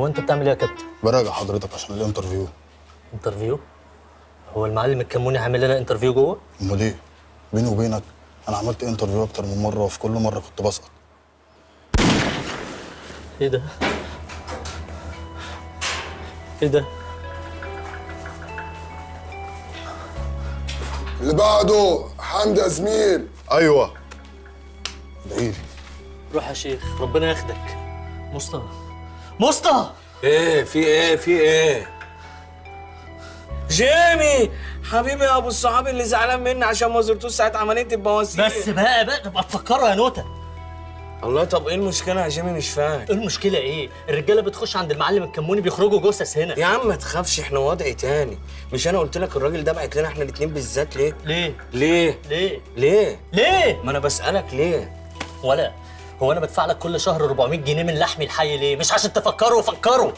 هو انت بتعمل ايه يا كابتن؟ براجع حضرتك عشان ال interview. interview؟ هو المعلم الكموني عامل لنا interview جوه؟ امال ايه؟ بيني وبينك انا عملت interview اكتر من مرة، وفي كل مرة كنت بسقط. ايه ده؟ ايه ده؟ اللي بعده حمدي يا زميل. ايوه ادعيلي. روح يا شيخ، ربنا ياخدك. مصطفى، مصطفى، ايه في ايه في ايه؟ جيمي حبيبي يا ابو الصحاب اللي زعلان مني عشان ما زرتوش ساعة عملية البواسير. بس بقى تبقى تفكروا يا نوتة. الله، طب ايه المشكلة يا جيمي؟ مش فاهم ايه المشكلة؟ ايه؟ الرجالة بتخش عند المعلم الكموني بيخرجوا جثث هنا. يا عم ما تخافش، احنا وضع تاني. مش انا قلت لك الراجل ده بعت لنا احنا الاتنين بالذات ليه؟ ليه؟ ليه؟ ليه؟ ليه؟ ليه؟ ما انا بسألك ليه؟ ولا هو انا بدفع لك كل شهر 400 جنيه من لحمي الحي ليه؟ مش عشان تفكروا؟ فكروا.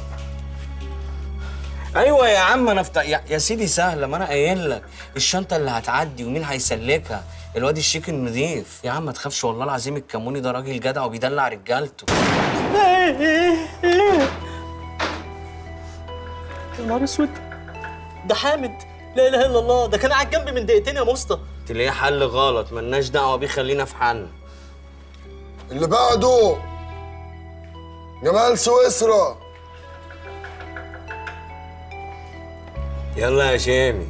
ايوه يا عم انا يا سيدي سهلة، ما انا قايل لك الشنطة اللي هتعدي ومين هيسلكها؟ الواد الشيك النظيف. يا عم ما تخافش والله العظيم الكموني ده راجل جدع وبيدلع رجالته. يا نهار اسود، ده حامد. لا اله الا الله، ده كان قاعد جنبي من دقيقتين يا مصطفى. تلاقيه حل غلط ملناش دعوه بيه، خلينا في حالنا. اللي بعده جمال سويسرا. يلا يا شامي.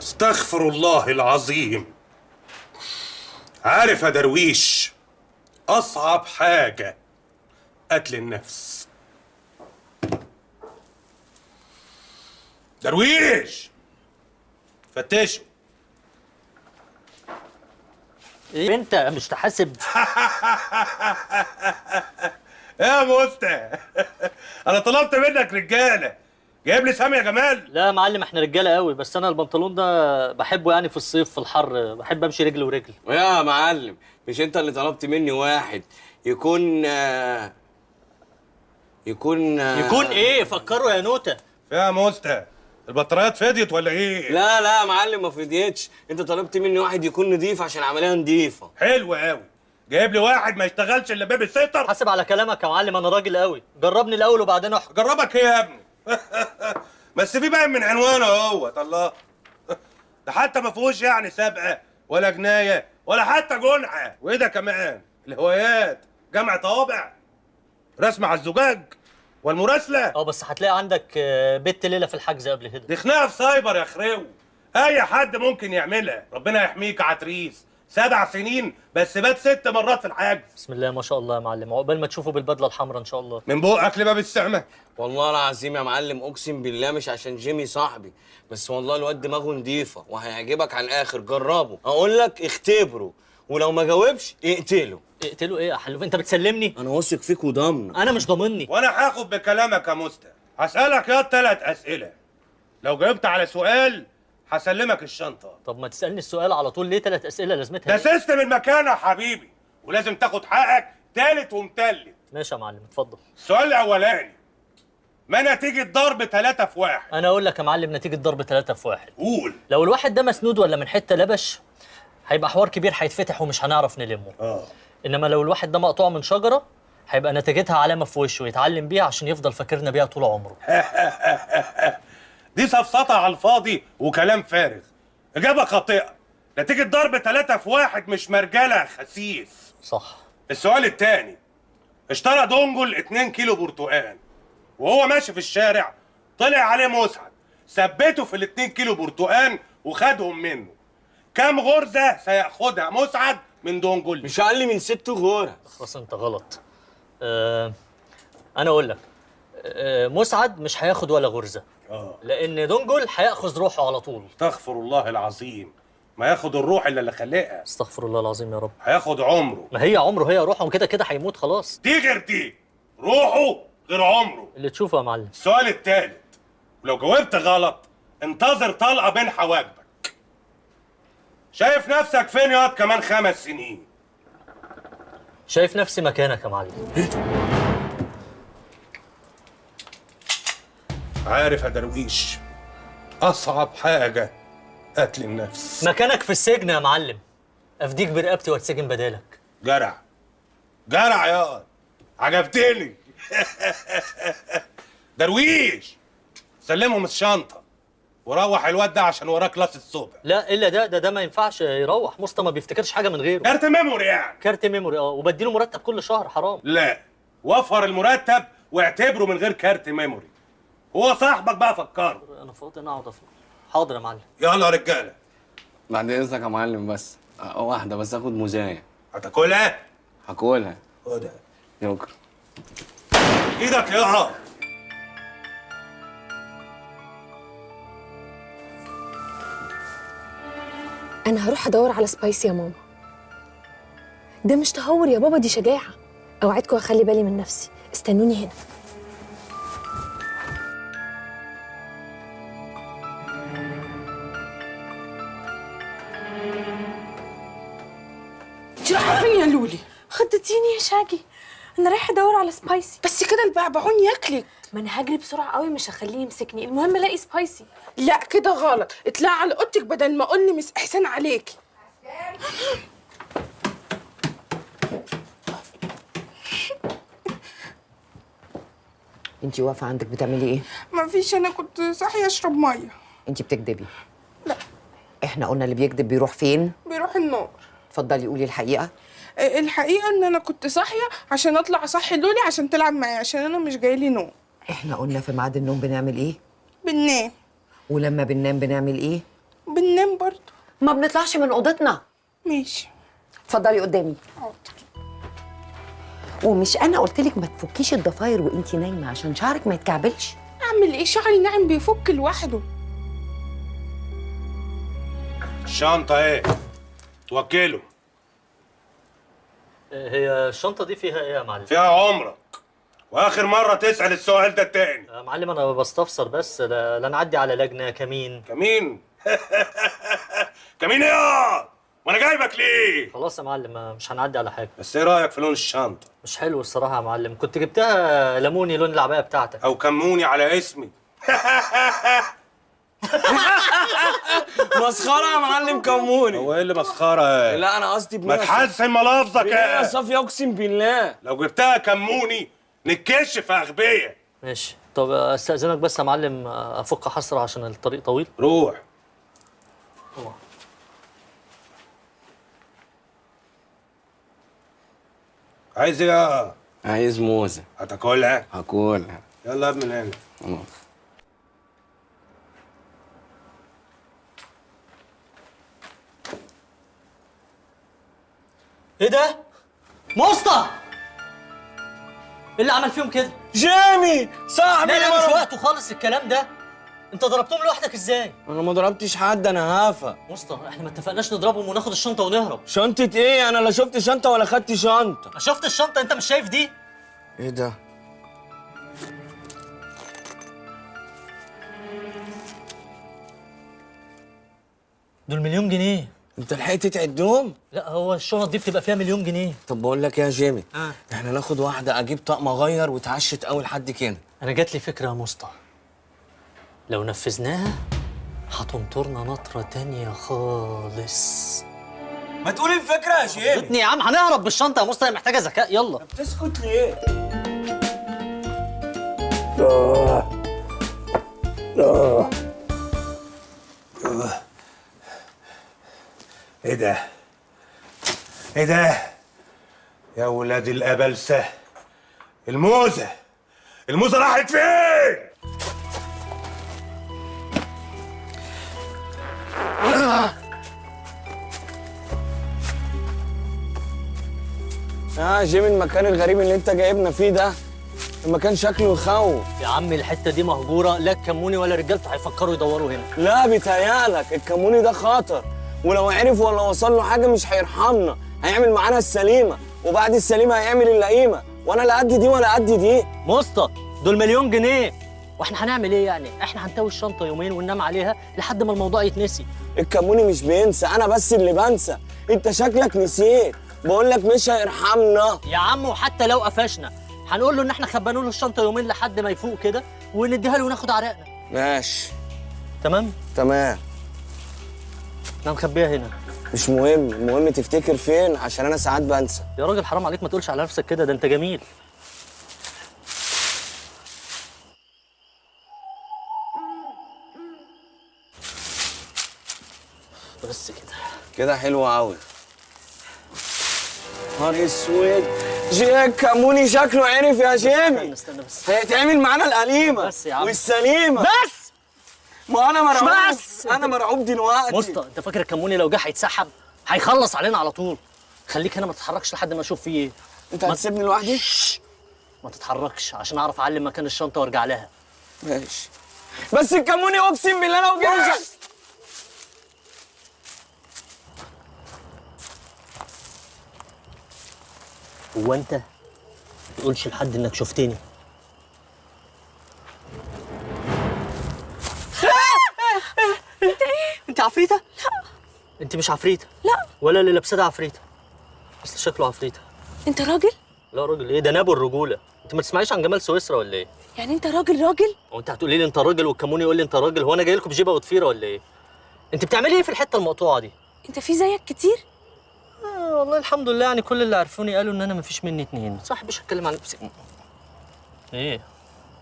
استغفر الله العظيم. عارف يا درويش، أصعب حاجة قتل النفس. درويش فتشوا. ايه انت مش تحاسب؟ يا مستر انا طلبت منك رجاله، جايب لي سامي يا جمال. لا يا معلم احنا رجاله قوي، بس انا البنطلون ده بحبه يعني في الصيف في الحر بحب امشي رجل ورجل. يا معلم مش انت اللي طلبت مني واحد يكون يكون يكون ايه؟ فكروا يا نوتة. يا مستر البطاريات فضيت ولا ايه؟ لا لا يا معلم ما فضيتش، انت طلبت مني واحد يكون نضيف عشان عملية نضيفه. حلو قوي، جايب لي واحد ما يشتغلش الا baby sitter. حاسب على كلامك يا معلم، انا راجل قوي، جربني الاول وبعدين احكم. جربك ايه يا ابني؟ بس في باين من عنوانه اهوت. الله، ده حتى ما فيهوش يعني سابقه ولا جناية ولا حتى جنحه. وايه ده كمان؟ الهوايات، جمع طوابع، رسم على الزجاج، والمراسله. اه بس هتلاقي عندك بيت ليلة في الحجز قبل كده. دي خناقه في سايبر يا خريو، اي حد ممكن يعملها. ربنا يحميك يا عتريس، 7 سنين بس بات 6 مرات في الحجز. بسم الله ما شاء الله يا معلم، عقبال ما تشوفه بالبدله الحمراء ان شاء الله. من بقك لباب السما. والله العظيم يا معلم اقسم بالله مش عشان جيمي صاحبي، بس والله الواد دماغه نضيفه وهيعجبك على الاخر. جربه، اقول لك اختبره، ولو ما جاوبش اقتله. اقتله ايه يا حلوف؟ انت بتسلمني؟ انا واثق فيك وضامنك. انا مش ضامني. وانا هاخد بكلامك يا مستر. هسألك يا 3 اسئلة، لو جاوبت على سؤال هسلمك الشنطة. طب ما تسالني السؤال على طول، ليه 3 اسئلة لازمتها؟ ده system المكانة يا حبيبي، ولازم تاخد حقك تالت ومتلت. ماشي يا معلم اتفضل. السؤال الاولاني، ما نتيجة ضرب 3 في 1؟ انا اقول لك يا معلم نتيجة ضرب 3 في 1. قول. لو الواحد ده مسنود ولا من حتة لبش هيبقى حوار كبير هيتفتح ومش هنعرف نلمه. انما لو الواحد ده مقطوع من شجرة هيبقى نتيجتها علامة في وشه يتعلم بيها عشان يفضل فاكرنا بيها طول عمره. دي سفسطه على الفاضي وكلام فارغ. اجابه خاطئه. نتيجة ضرب 3 في 1 مش مرجله خسيس. صح. السؤال الثاني، اشترى دونجل 2 كيلو برتقال، وهو ماشي في الشارع طلع عليه مسعد، ثبته في ال 2 كيلو برتقال وخدهم منه. كم غرزه سياخدها مسعد من دونجل؟ مش اقل من 6 غرز. خلاص انت غلط. انا اقول لك مسعد مش هياخد ولا غرزه. لان دونجل هياخذ روحه على طول. استغفر الله العظيم، ما ياخد الروح الا اللي خلقها. استغفر الله العظيم يا رب. هياخد عمره. ما هي عمره هي روحه، وكده كده هيموت خلاص. دي غير دي، روحه غير عمره. اللي تشوفه يا معلم. السؤال الثالث، ولو جاوبت غلط انتظر طلقه بين حواجبك. شايف نفسك فين ياض كمان 5 سنين؟ شايف نفسي مكانك يا معلم. عارف يا درويش، اصعب حاجة قتل النفس. مكانك في السجن يا معلم، افديك برقبتي واتسجن بدالك. جرع. جرع يا عجبتني. درويش سلمهم الشنطة وروح الواد ده عشان وراه class الصبح. لا الا ده ما ينفعش يروح، مصطفى ما بيفتكرش حاجة من غيره. كارت memory يعني. كارت memory وبديله مرتب كل شهر، حرام. لا وفر المرتب واعتبره من غير كارت memory. هو صاحبك بقى فكرة. انا فاضي، انا اقعد افكر. حاضر يا معلم. يلا يا رجاله. بعد اذنك يا معلم بس واحدة بس اخد موزايه. هتاكلها؟ هاكلها. خدها. شكرا. ايدك يا أنا هروح أدور على سبايسي يا ماما. ده مش تهور يا بابا، دي شجاعة. أوعدكم أخلي بالي من نفسي، استنوني هنا. انت رايحة فين يا لولي؟ خضتيني يا شاجي، أنا رايحة أدور على سبايسي. بس كده البعبعون ياكلك. ما أنا هجري بسرعة قوي، مش هخليه يمسكني، المهم ألاقي سبايسي. لا كده غلط، اطلعي على اوضتك بدل ما اقول لمس احسان عليكي. انتي واقفة عندك بتعملي ايه؟ مفيش، انا كنت صاحية اشرب مية. انتي بتكدبي. لا احنا قلنا اللي بيكدب بيروح فين؟ بيروح النار. اتفضلي قولي الحقيقة. الحقيقة ان انا كنت صاحية عشان اطلع اصحي لولي عشان تلعب معايا، عشان انا مش جايلي نوم. احنا قلنا في ميعاد النوم بنعمل ايه؟ بننام. ولما بننام بنعمل ايه؟ بننام برضه. ما بنطلعش من اوضتنا. ماشي. اتفضلي قدامي. حاضر. ومش انا قلت لك ما تفكيش الضفاير وانتي نايمة عشان شعرك ما يتكعبلش؟ اعمل ايه؟ شعري ناعم بيفك لوحده. الشنطة ايه؟ توكله. هي الشنطة دي فيها ايه يا معلم؟ فيها عمرك، واخر مرة تسال السؤال ده تاني. يا معلم انا بستفسر بس، لا نعدي على لجنة كمين. كمين؟ كمين ايه؟ وانا جايبك ليه؟ خلاص يا معلم مش هنعدي على حاجة. بس ايه رايك في لون الشنطة؟ مش حلو الصراحة يا معلم، كنت جبتها ليموني لون العباية بتاعتك. او كموني على اسمي. مسخرة يا معلم كموني. هو ايه اللي مسخرة؟ لا انا قصدي ما تحسن ملافظك يا صافي، اقسم بالله لو جبتها كموني نتكشف يا اغبياء. ماشي، طب استاذنك بس يا معلم افك حسرة عشان الطريق طويل. روح. عايز ايه؟ عايز موزة. هتاكلها؟ هاكلها. يلا يا ابني من هنا. ايه ده؟ مصطفى! ايه اللي عمل فيهم كده؟ جيمي صاحبي. لا لا مش وقته خالص الكلام ده. انت ضربتهم لوحدك ازاي؟ انا ما ضربتش حد، انا هافه. مصطفى احنا ما اتفقناش نضربهم وناخد الشنطة ونهرب. شنطه ايه؟ انا لا شفت شنطه ولا خدت شنطه. ما شفت الشنطة؟ انت مش شايف دي؟ ايه ده؟ دول مليون جنيه. انت لحقت تعدهم؟ لا هو الشنط دي بتبقى فيها مليون جنيه. طب بقول لك ايه يا جيمي؟ احنا ناخد واحدة اجيب طقم اغير واتعشت اول حد كده. انا جات لي فكرة يا مصطفى، لو نفذناها هتمطرنا نطره تانية خالص. ما تقول الفكرة يا جيمي. يا عم هنهرب بالشنطه يا مصطفى، محتاجه ذكاء. يلا. بتسكت ليه؟ ايه ده؟ ايه ده؟ يا ولاد الابلسه، الموزه، الموزه راحت فين؟ يا جيمي المكان الغريب اللي انت جايبنا فيه ده، المكان شكله يخوف. يا عم الحتة دي مهجورة، لا الكموني ولا رجالته هيفكروا يدوروا هنا. لا بيتهيألك، الكموني ده خطر، ولو عرف ولا وصل له حاجة مش هيرحمنا، هيعمل معانا السليمة، وبعد السليمة هيعمل اللئيمه، وانا لا قد دي ولا قد دي. مصطفى دول مليون جنيه، واحنا هنعمل ايه يعني؟ احنا هنتوي الشنطة يومين وننام عليها لحد ما الموضوع يتنسي. الكموني مش بينسى، انا بس اللي بنسى. انت شكلك نسيت، بقول لك مش هيرحمنا يا عم. وحتى لو قفشنا هنقول له ان احنا خبينا له الشنطة يومين لحد ما يفوق كده ونديها له وناخد عرقنا. ماشي. تمام؟ تمام. انا مخبيها هنا. مش مهم، المهم تفتكر فين عشان انا ساعات بنسى. يا راجل حرام عليك، ما تقولش على نفسك كده، ده انت جميل. بس كده كده حلو قوي. نهار اسود، جيك كموني شكله عرف يا جيمي. استنى بس، هيتعمل معانا القليمه بس يا عم والسليمه. بس ما انا مرعوب، بس انا مرعوب دلوقتي. مصطفى انت فاكر الكموني لو جه هيتسحب؟ هيخلص علينا على طول. خليك هنا ما تتحركش لحد ما اشوف فيه ايه. انت هتسيبني لوحدي؟ ما تتحركش عشان اعرف اعلم مكان الشنطة وارجع لها. ماشي، بس الكموني اقسم بالله لو جه. هو انت ما تقولش لحد انك شفتني؟ انت ايه؟ انت عفريته؟ لا. انت مش عفريته؟ لا. ولا اللي لابسه ده عفريته؟ اصل شكله عفريته. انت راجل؟ لا راجل ايه ده، نابو الرجولة. انت ما تسمعيش عن جمال سويسرا ولا ايه؟ يعني انت راجل راجل؟ هو انت هتقولي لي انت راجل والكموني يقول لي انت راجل؟ هو انا جاي لكم بجيبه وضفيره ولا ايه؟ انت بتعملي ايه في الحتة المقطوعة دي؟ انت في زيك كتير؟ والله الحمد لله، يعني كل اللي عرفوني قالوا ان انا مفيش مني اتنين. صح، مش هتكلم عن نفسي. ايه؟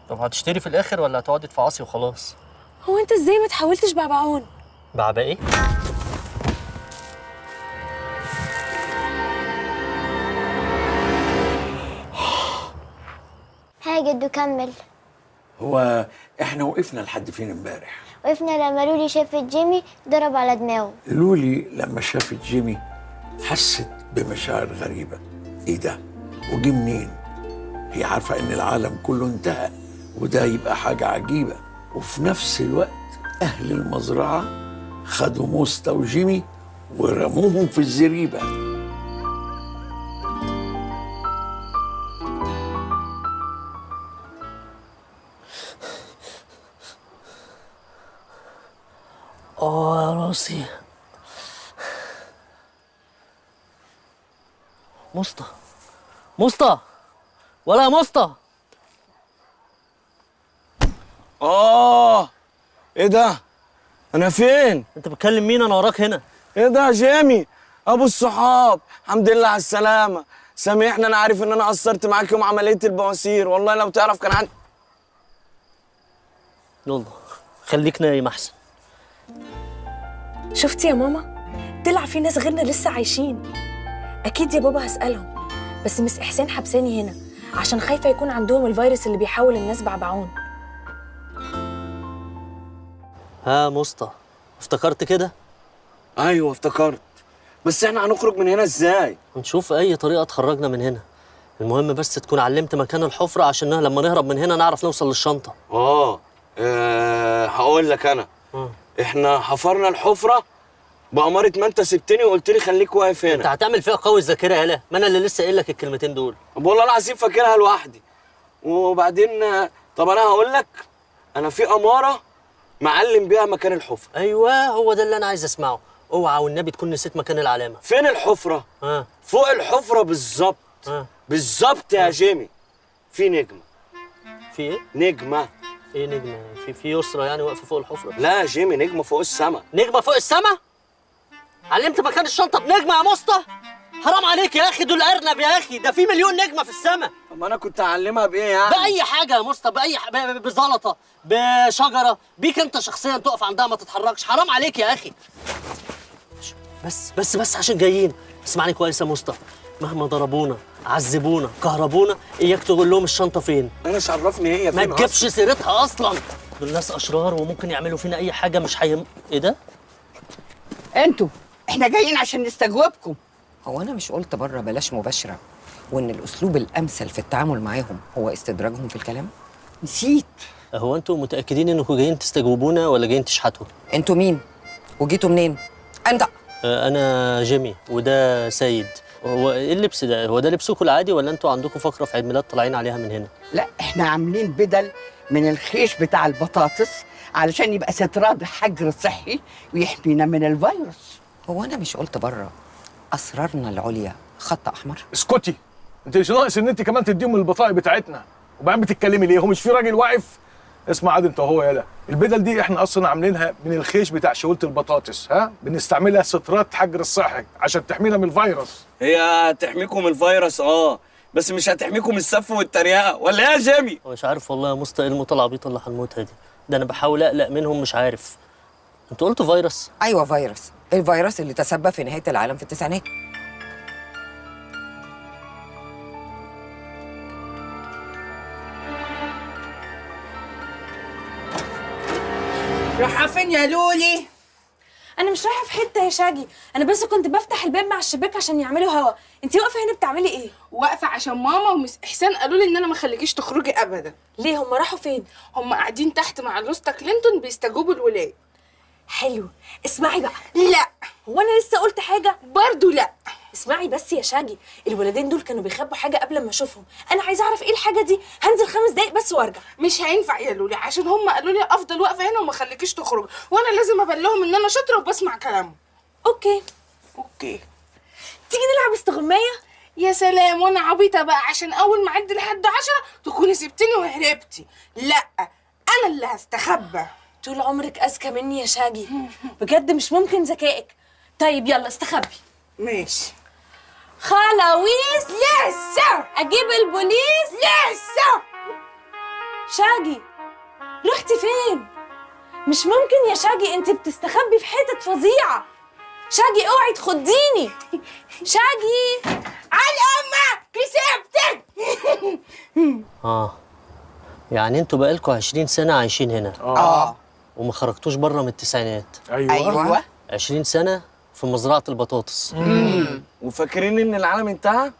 طب هتشتري في الاخر ولا هتقعدي تفعصي وخلاص؟ هو انت ازاي ما تحولتش بعبعون؟ بعبع ايه؟ ها جدو كمل. هو احنا وقفنا لحد فين امبارح؟ وقفنا لما لولي شافت جيمي ضرب على دماغه. لولي لما شافت جيمي حست بمشاعر غريبة. ايه ده؟ وجي منين؟ هي عارفة ان العالم كله انتهى وده يبقى حاجة عجيبة، وفي نفس الوقت أهل المزرعة خدوا موستا وجيمي ورموهم في الزريبة. اه يا راسي. مسطى مسطى ولا يا مسطى. اه ايه ده؟ انا فين؟ انت بتكلم مين؟ انا وراك هنا. ايه ده يا جيمي؟ ابو الصحاب، الحمد لله على السلامة. سامحني، انا عارف ان انا قصرت معاك يوم عملية البواسير، والله لو تعرف كان عندي. يلا خليك نايم احسن. شفتي يا ماما؟ طلع في ناس غيرنا لسه عايشين. أكيد يا بابا هسألهم، بس مس إحسان حبساني هنا عشان خايفة يكون عندهم الفيروس اللي بيحول الناس بعبعون. ها مسطى، افتكرت كده؟ أيوه افتكرت، بس احنا هنخرج من هنا ازاي؟ هنشوف أي طريقة تخرجنا من هنا، المهم بس تكون علمت مكان الحفرة عشان لما نهرب من هنا نعرف نوصل للشنطة. هقول لك أنا. احنا حفرنا الحفرة بأمارة ما انت سبتني وقلت لي خليك واقف هنا. انت هتعمل فيها قوي الذاكرة يالا، ما انا اللي لسه قايل لك الكلمتين دول. طب والله العظيم فاكرها لوحدي. وبعدين طب انا هقول لك، انا في أمارة معلم بيها مكان الحفرة. ايوه هو ده اللي انا عايز اسمعه. اوعى والنبي تكون نسيت مكان العلامة. فين الحفرة؟ فوق الحفرة بالظبط. بالظبط يا جيمي. في نجمة. في ايه؟ نجمة. ايه نجمة؟ في يسرى يعني واقفة فوق الحفرة؟ لا يا جيمي، نجمة فوق السما. نجمة فوق السما؟ علمت مكان الشنطة بنجمة يا مسطى؟ حرام عليك يا أخي، دول أرنب يا أخي، ده في مليون نجمة في السما. طب ما أنا كنت أعلمها بإيه يعني؟ بأي حاجة يا مسطى، بأي بزلطة، بشجرة، بيك أنت شخصياً تقف عندها ما تتحركش، حرام عليك يا أخي. بس بس بس عشان جايين، اسمعني كويس يا مسطى، مهما ضربونا، عذبونا، كهربونا، إياك تقول لهم الشنطة فين. أنا مش عرفني هي فين. ما تجيبش سيرتها أصلاً، دول ناس أشرار وممكن يعملوا فينا أي حاجة. مش إيه ده؟ انتوا احنا جايين عشان نستجوبكم. هو انا مش قلت بره بلاش مباشرة، وان الاسلوب الامثل في التعامل معاهم هو استدراجهم في الكلام؟ نسيت. هو انتوا متاكدين انكم جايين تستجوبونا ولا جايين تشحتوا؟ انتوا مين وجيتوا منين؟ انت؟ انا جيمي وده سيد. هو ايه اللبس ده؟ هو ده لبسكم العادي ولا انتوا عندكم فقره في عيد ميلاد طالعين عليها من هنا؟ لا احنا عاملين بدل من الخيش بتاع البطاطس علشان يبقى ستراد حجر صحي ويحمينا من الفيروس. هو انا مش قلت بره اسرارنا العليا خط احمر؟ اسكتي، انت مش ناقص ان انت كمان تديهم البطايق بتاعتنا. وبعدين بتتكلمي ليه؟ هو مش في راجل واقف؟ اسمع عاد انت وهو، يالا البدل دي احنا اصلا عاملينها من الخيش بتاع شوله البطاطس، ها بنستعملها سترات حجر الصحي عشان تحمينا من الفيروس. هي هتحميكم من الفيروس بس مش هتحميكم من السف والتريقه، ولا ايه يا جيمي؟ مش عارف والله يا مصطفى ايه الموتة العبيطه اللي هنموتها دي، ده انا بحاول اقلق منهم مش عارف. انتوا قلتوا فيروس؟ ايوه فيروس، الفيروس اللي تسبب في نهاية العالم في التسعينات. رايحة فين يا لولي؟ انا مش رايحة في حتة يا شاجي، انا بس كنت بفتح الباب مع الشباك عشان يعملوا هوا. انت واقفة هنا بتعملي ايه؟ واقفة عشان ماما ومس احسان قالوا لي ان انا ما اخليكيش تخرجي ابدا. ليه؟ هم راحوا فين؟ هم قاعدين تحت مع الوسطى كلينتون بيستجوبوا الولاد. حلو، اسمعي بقى. لا، هو انا لسه قلت حاجة؟ برضو لا. اسمعي بس يا شاجي، الولدين دول كانوا بيخبوا حاجة قبل ما اشوفهم، انا عايزه اعرف ايه الحاجة دي. هنزل 5 دقايق بس وارجع. مش هينفع يا لولي، عشان هم قالوا لي افضل واقفة هنا وما اخليكيش تخرجي، وانا لازم ابلغهم ان انا شاطرة وبسمع كلامهم. okay okay. تيجي نلعب استغمايه؟ يا سلام، وانا عبيطه بقى عشان اول ما اعد لحد 10 تكوني سبتني وهربتي. لا، انا اللي هستخبى. طول عمرك اذكى مني يا شاجي، بجد مش ممكن ذكائك. طيب يلا استخبي. ماشي. خلاويص. yes. اجيب البوليس. yes. شاجي رحتي فين؟ مش ممكن يا شاجي، انت بتستخبي في حتت فظيعة. شاجي اوعي تخضيني. شاجي على امك كسبتك. يعني انتوا بقالكوا 20 سنة عايشين هنا. وما خرجتوش بره من التسعينات. ايوه. 20 سنة في مزرعة البطاطس. وفاكرين ان العالم انتهى؟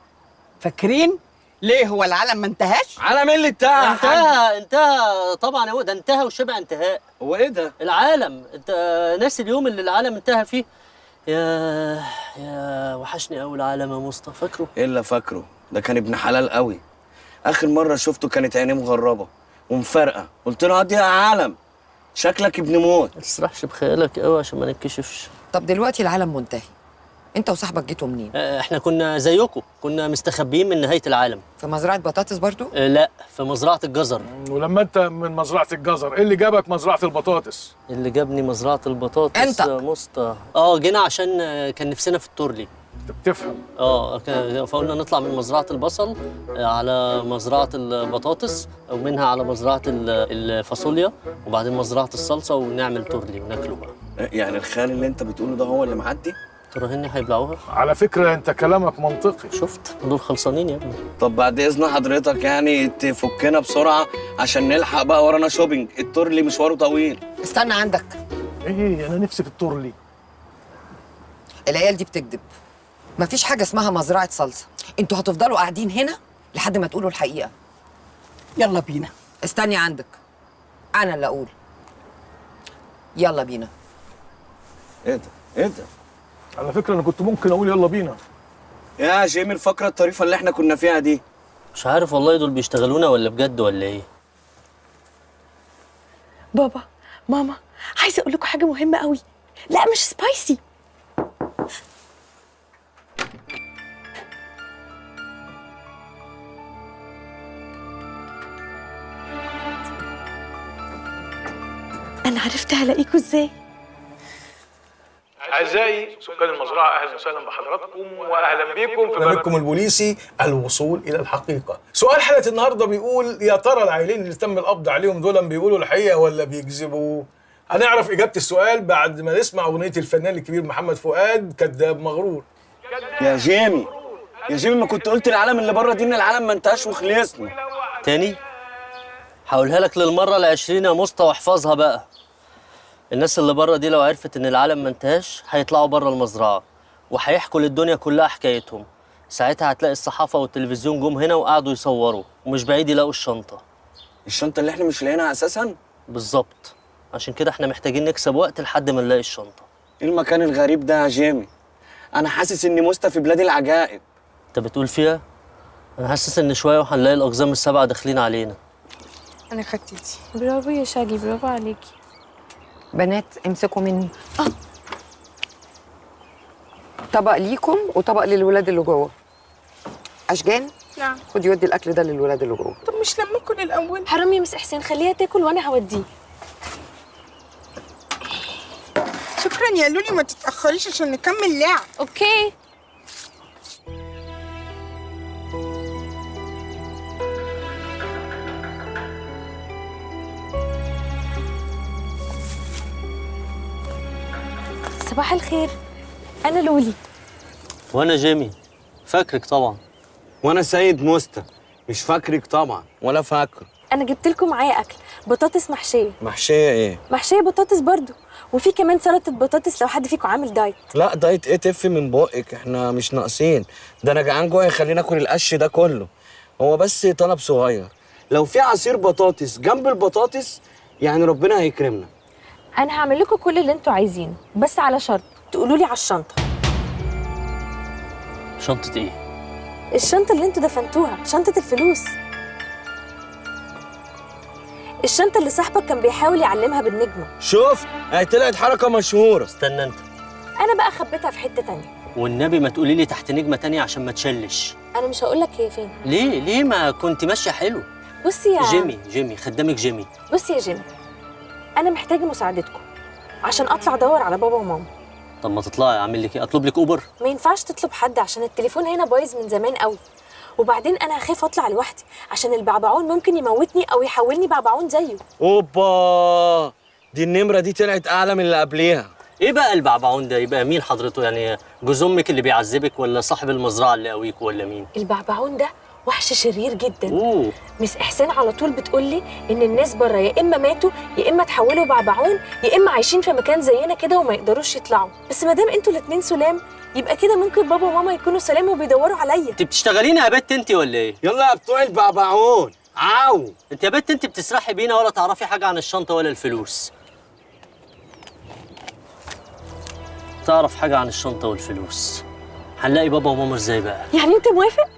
فاكرين؟ ليه هو العالم ما انتهاش؟ عالم ايه اللي انتهى؟ انتهى انتهى طبعا، هو ده انتهى وشبع انتهاء. هو ايه ده؟ العالم، انت ناسي اليوم اللي العالم انتهى فيه؟ يا وحشني قوي العالم يا مصطفى، فاكره؟ ايه اللي فاكره؟ ده كان ابن حلال قوي. اخر مرة شفته كانت عينيه مغربه ومفرقه، قلت له هادي يا عالم شكلك ابن موت. ما تسرحش بخيالك قوي عشان ما نتكشفش. طب دلوقتي العالم منتهي، انت وصاحبك جيتوا منين؟ احنا كنا زيكم، كنا مستخبيين من نهاية العالم. في مزرعة بطاطس برضو؟ لا، في مزرعة الجزر. ولما انت من مزرعة الجزر، ايه اللي جابك مزرعة البطاطس؟ اللي جابني مزرعة البطاطس انت مصطفى. جينا عشان كان نفسنا في التورلي. انت بتفهم. فقلنا نطلع من مزرعة البصل على مزرعة البطاطس، ومنها على مزرعة الفاصوليا، وبعدين مزرعة الصلصه، ونعمل تورلي وناكله بقى. يعني الخال اللي انت بتقوله ده هو اللي معدي؟ تراهني هيبلعوها؟ على فكرة انت كلامك منطقي. شفت؟ دول خلصانين يا ابني. طب بعد اذن حضرتك يعني تفكنا بسرعة عشان نلحق بقى، ورانا shopping، التورلي مشواره طويل. استنى عندك. ايه انا نفسي في التورلي. العيال دي بتكذب، مفيش حاجة اسمها مزرعة صلصه. انتوا هتفضلوا قاعدين هنا لحد ما تقولوا الحقيقة. يلا بينا. استني عندك، انا اللي اقول. يلا بينا. ايه ده؟ ايه ده؟ على فكرة أنا كنت ممكن أقول يلا بينا. يا جيمي الفقرة الطريفة اللي احنا كنا فيها دي. مش عارف والله دول بيشتغلونا ولا بجد ولا إيه؟ بابا، ماما، عايزة أقول لكم حاجة مهمة قوي. لا مش سبايسي. أنا عرفت هلاقيكوا إزاي. أعزائي سكان المزرعة، أهلا وسهلا بحضراتكم وأهلا بيكم في برنامجكم البوليسي الوصول إلى الحقيقة. سؤال حلقة النهاردة بيقول يا ترى العائلين اللي تم القبض عليهم دول بيقولوا الحقيقة ولا بيكذبوا؟ هنعرف إجابة السؤال بعد ما نسمع أغنية الفنان الكبير محمد فؤاد كذاب مغرور. يا جيمي يا جيمي، ما كنت قلت العالم اللي بره دي إن العالم ما انتهاش وخلصنا. تاني؟ هقولها لك للمرة ال20 يا مصطفى واحفظها بقى. الناس اللي بره دي لو عرفت ان العالم ما انتهاش هيطلعوا بره المزرعة وهيحكوا للدنيا كلها حكايتهم. ساعتها هتلاقي الصحافة والتلفزيون جم هنا وقعدوا يصوروا، ومش بعيد يلاقوا الشنطة. الشنطة اللي احنا مش لاقيينها اساسا؟ بالظبط، عشان كده احنا محتاجين نكسب وقت لحد ما نلاقي الشنطة. ايه المكان الغريب ده يا جيمي؟ انا حاسس اني مستة في بلاد العجائب. انت بتقول فيها؟ انا حاسس ان شوية وهنلاقي الاقزام السبعة داخلين علينا. انا خدت دي. برافو يا شاجي، برافو عليكي. بنات امسكوا مني. طبق ليكم وطبق للولاد اللي جوه. اشجان؟ نعم. خدي ودي الاكل ده للولاد اللي جوه. طب ما مش لما اكل الاول؟ حرام يا مس احسان، خليها تاكل وانا هوديه. شكرا يا لولي، ما تتاخريش عشان نكمل لعب. okay. صباح الخير، أنا لولي. وأنا جيمي، فاكرك طبعا. وأنا سيد مستا، مش فاكرك طبعا ولا فاكره. أنا جبت لكم معايا أكل، بطاطس محشية. محشية إيه؟ محشية بطاطس برضو، وفي كمان سلطة بطاطس لو حد فيكم عامل diet. لا diet إيه، تفي من بقك، إحنا مش ناقصين. ده أنا جعان جوع يخليني آكل القش ده كله. هو بس طلب صغير، لو في عصير بطاطس جنب البطاطس يعني ربنا هيكرمنا. أنا هعمل لكم كل اللي أنتوا عايزينه، بس على شرط تقولوا لي على الشنطة. شنطة إيه؟ الشنطة اللي أنتوا دفنتوها، شنطة الفلوس. الشنطة اللي صاحبك كان بيحاول يعلمها بالنجمة. شفت؟ هي طلعت حركة مشهورة. استنى أنت. أنا بقى خبيتها في حتة تانية. والنبي ما تقولي لي تحت نجمة تانية عشان ما تشلش. أنا مش هقول لك هي فين. ليه؟ ليه ما كنت ماشية حلو؟ بصي يا جيمي، جيمي خدامك جيمي. بصي يا جيمي، أنا محتاجة مساعدتكم عشان أطلع أدور على بابا وماما. طب ما تطلعي، أعمل لك إيه؟ أطلب لك أوبر؟ ما ينفعش تطلب حد عشان التليفون هنا بايظ من زمان قوي. وبعدين أنا هخاف أطلع لوحدي عشان البعبعون ممكن يموتني أو يحولني بعبعون زيه. أوبا، دي النمرة دي طلعت أعلى من اللي قبليها. إيه بقى البعبعون ده؟ يبقى مين حضرته؟ يعني جوز أمك اللي بيعذبك ولا صاحب المزرعة اللي قويك ولا مين؟ البعبعون ده وحش شرير جدا. أوه. مس إحسان على طول بتقول لي إن الناس بره يا إما ماتوا يا إما اتحولوا بعبعون يا إما عايشين في مكان زينا كده وما يقدروش يطلعوا. بس ما دام أنتوا الاتنين سلام يبقى كده ممكن بابا وماما يكونوا سلام وبيدوروا عليا. أنت بتشتغلينا يا بت أنت ولا إيه؟ يلا يا بتوع البعبعون، عاو. أنت يا بت أنت بتسرحي بينا ولا تعرفي حاجة عن الشنطة ولا الفلوس. تعرف حاجة عن الشنطة والفلوس. هنلاقي بابا وماما إزاي بقى؟ يعني أنت موافق؟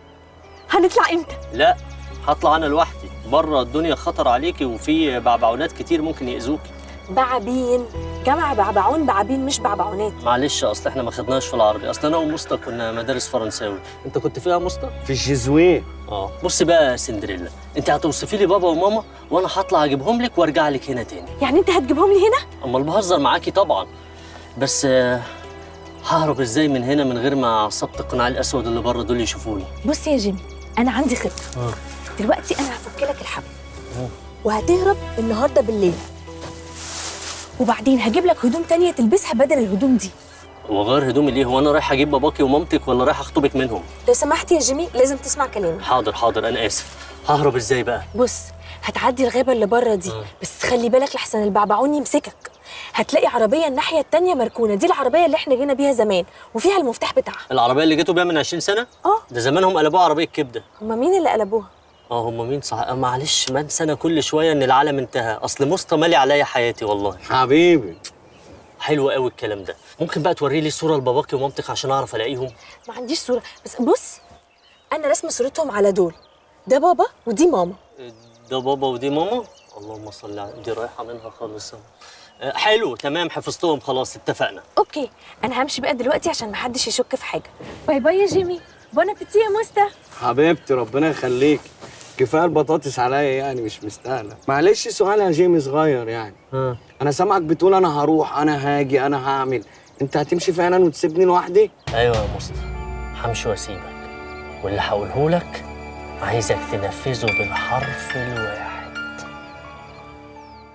هنطلع امتى؟ لا، هطلع انا لوحدي، بره الدنيا خطر عليكي وفي بعبعونات كتير ممكن يأذوكي. بعابين، جمع بعبعون، بعابين مش بعبعونات. معلش اصل احنا ما خدناش في العربي، اصل انا ومسطى كنا مدارس فرنساوي، انت كنت فيها مسطى؟ في الجزويه. بصي بقى يا سندريلا، انت هتوصفي لي بابا وماما وانا هطلع اجيبهم لك وارجع لك هنا تاني. يعني انت هتجيبهم لي هنا؟ امال بهزر معاكي طبعا. بس ههرب ازاي من هنا من غير ما عصابة القناع الاسود اللي بره دول يشوفوني؟ بصي يا جيمي، أنا عندي خطة. دلوقتي أنا هفك لك الحبل وهتهرب النهارده بالليل، وبعدين هجيب لك هدوم تانية تلبسها بدل الهدوم دي. وغير هدومي ليه؟ هو أنا رايح أجيب باباكي ومامتك ولا رايح أخطبك منهم؟ لو سمحت يا جيمي لازم تسمع كلامي. حاضر حاضر، أنا آسف. ههرب إزاي بقى؟ بص، هتعدي الغابة اللي بره دي، بس خلي بالك لحسن البعبعون يمسكك. هتلاقي عربية الناحية التانية مركونة، دي العربية اللي احنا جينا بيها زمان وفيها المفتاح بتاعها. العربية اللي جيتوا بيها من 20 سنة؟ ده زمانهم قلبوها عربية كبدة. هما مين اللي قلبوها؟ هما مين صح؟ معلش ما انسى انا كل شوية ان العالم انتهى، اصل مسطى مالي عليا حياتي والله. حبيبي. حلو قوي الكلام ده، ممكن بقى توري لي صورة لباباكي ومامتك عشان اعرف الاقيهم؟ ما عنديش صورة، بس بص انا رسمة صورتهم على دول. ده بابا ودي ماما. ده بابا ودي ماما؟ اللهم صل على، دي رايحة منها خالص. حلو تمام، حفظتهم خلاص، اتفقنا. okay، انا همشي بقى دلوقتي عشان محدش يشك في حاجة. bye bye يا جيمي، bon appétit يا مستا. حبيبتي ربنا يخليك، كفاية البطاطس عليا يعني مش مستاهلة. معلش سؤال يا جيمي صغير يعني. انا سامعك بتقول انا هروح، انا هاجي، انا هعمل، انت هتمشي فعلا وتسيبني لوحدي؟ ايوه يا مستا، همشي واسيبك، واللي هقوله لك عايزك تنفذه بالحرف الواحد.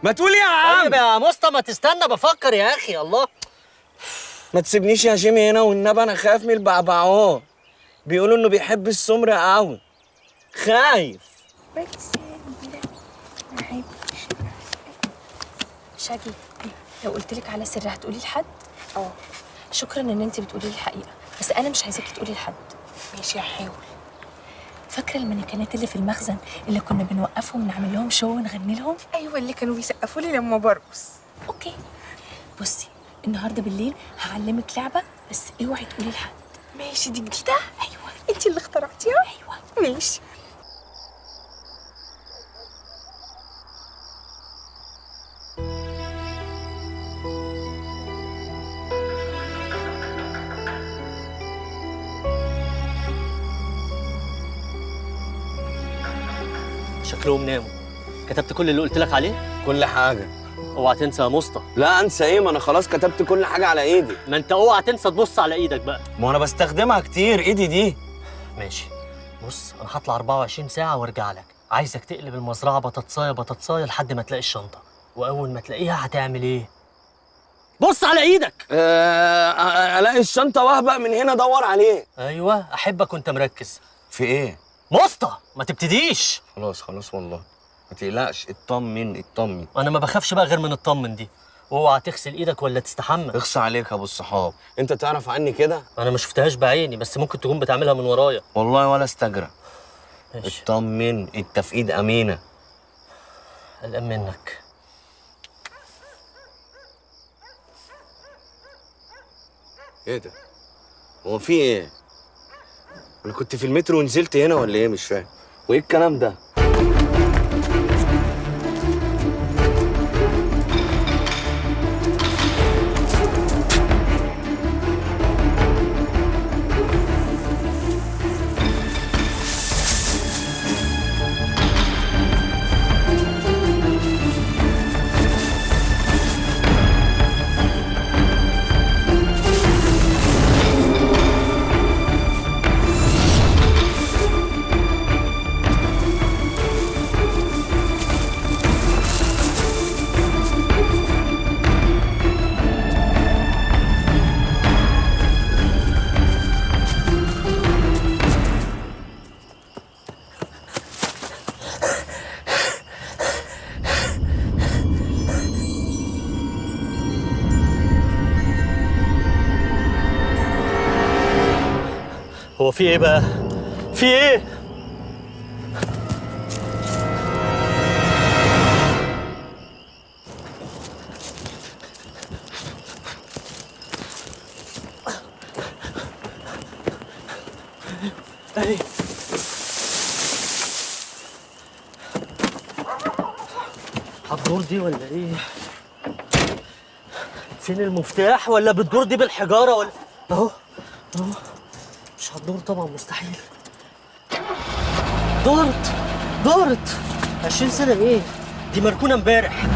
ما تقول يا عم. طيب يا مسطى ما تستنى بفكر يا اخي. الله، ما تسيبنيش يا جيمي هنا والنبي، انا خايف من البعبعون، بيقولوا انه بيحب السمر قوي. خايف. شاجي، لو قلت لك على سر هتقولي لحد؟ شكرا ان انت بتقولي لي الحقيقة، بس انا مش عايزاكي تقولي لحد. ماشي هحاول. فاكره المانيكانات اللي في المخزن اللي كنا بنوقفهم نعمل لهم show ونغني لهم؟ ايوه، اللي كانوا بيسقفوا لي لما برقص. okay، بصي النهارده بالليل هعلمك لعبه، بس اوعي تقولي لحد. ماشي، دي جديدة؟ ايوه. انت اللي اخترعتيها؟ ايوه. ماشي. شكلهم ناموا. كتبت كل اللي قلت لك عليه؟ كل حاجة. اوعى تنسى يا مصطفى. لا انسى ايه؟ ما انا خلاص كتبت كل حاجة على ايدي. ما انت اوعى تنسى تبص على ايدك بقى. ما انا بستخدمها كتير ايدي دي. ماشي. بص انا هطلع 24 ساعة وارجع لك. عايزك تقلب المزرعة بطاطسايه بطاطسايه لحد ما تلاقي الشنطة، واول ما تلاقيها هتعمل ايه؟ بص على ايدك. الاقي الشنطة واهبق من هنا ادور عليه. ايوه احبك وانت مركز. في ايه؟ مصطفى ما تبتديش. خلاص خلاص والله ما تقلقش، اطمن اطمن. انا ما بخافش بقى غير من الطمن دي. واوعى تغسل ايدك ولا تستحمى. اخص عليك يا ابو الصحاب، انت تعرف عني كده؟ انا ما شفتهاش بعيني، بس ممكن تكون بتعملها من ورايا. والله ولا استجرى. اطمن، انت في ايد امينه. قلقان منك. ايه ده؟ هو في ايه؟ انا كنت في المترو ونزلت هنا ولا ايه؟ مش فاهم. وايه الكلام ده؟ هو في ايه بقى؟ في ايه؟ اهي هتدور دي ولا ايه؟ فين المفتاح؟ ولا بتدور دي بالحجارة ولا؟ اهو اهو. مش هتدور طبعا، مستحيل. دارت دارت 20 سنة ايه؟ دي مركونة امبارح.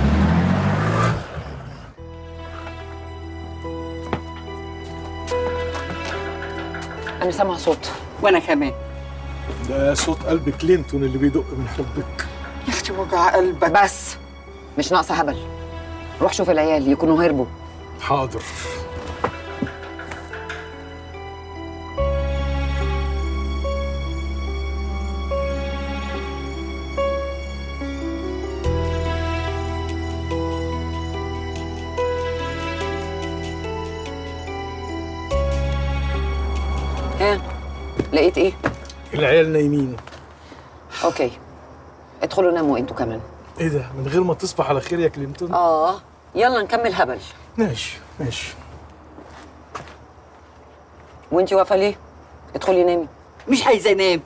أنا سامعة صوت. وأنا كمان. ده صوت قلب كلينتون اللي بيدق من حبك. يا أختي وجع قلبك. بس مش ناقصة هبل. روح شوف العيال يكونوا هربوا. حاضر. ها لقيت ايه؟ العيال نايمين. okay ادخلوا ناموا انتوا كمان. ايه ده؟ من غير ما تصبح على خير يا كلينتون؟ اه يلا نكمل هبل. ماشي ماشي. وانتي واقفة ليه؟ ادخلي نامي. مش عايزه انام.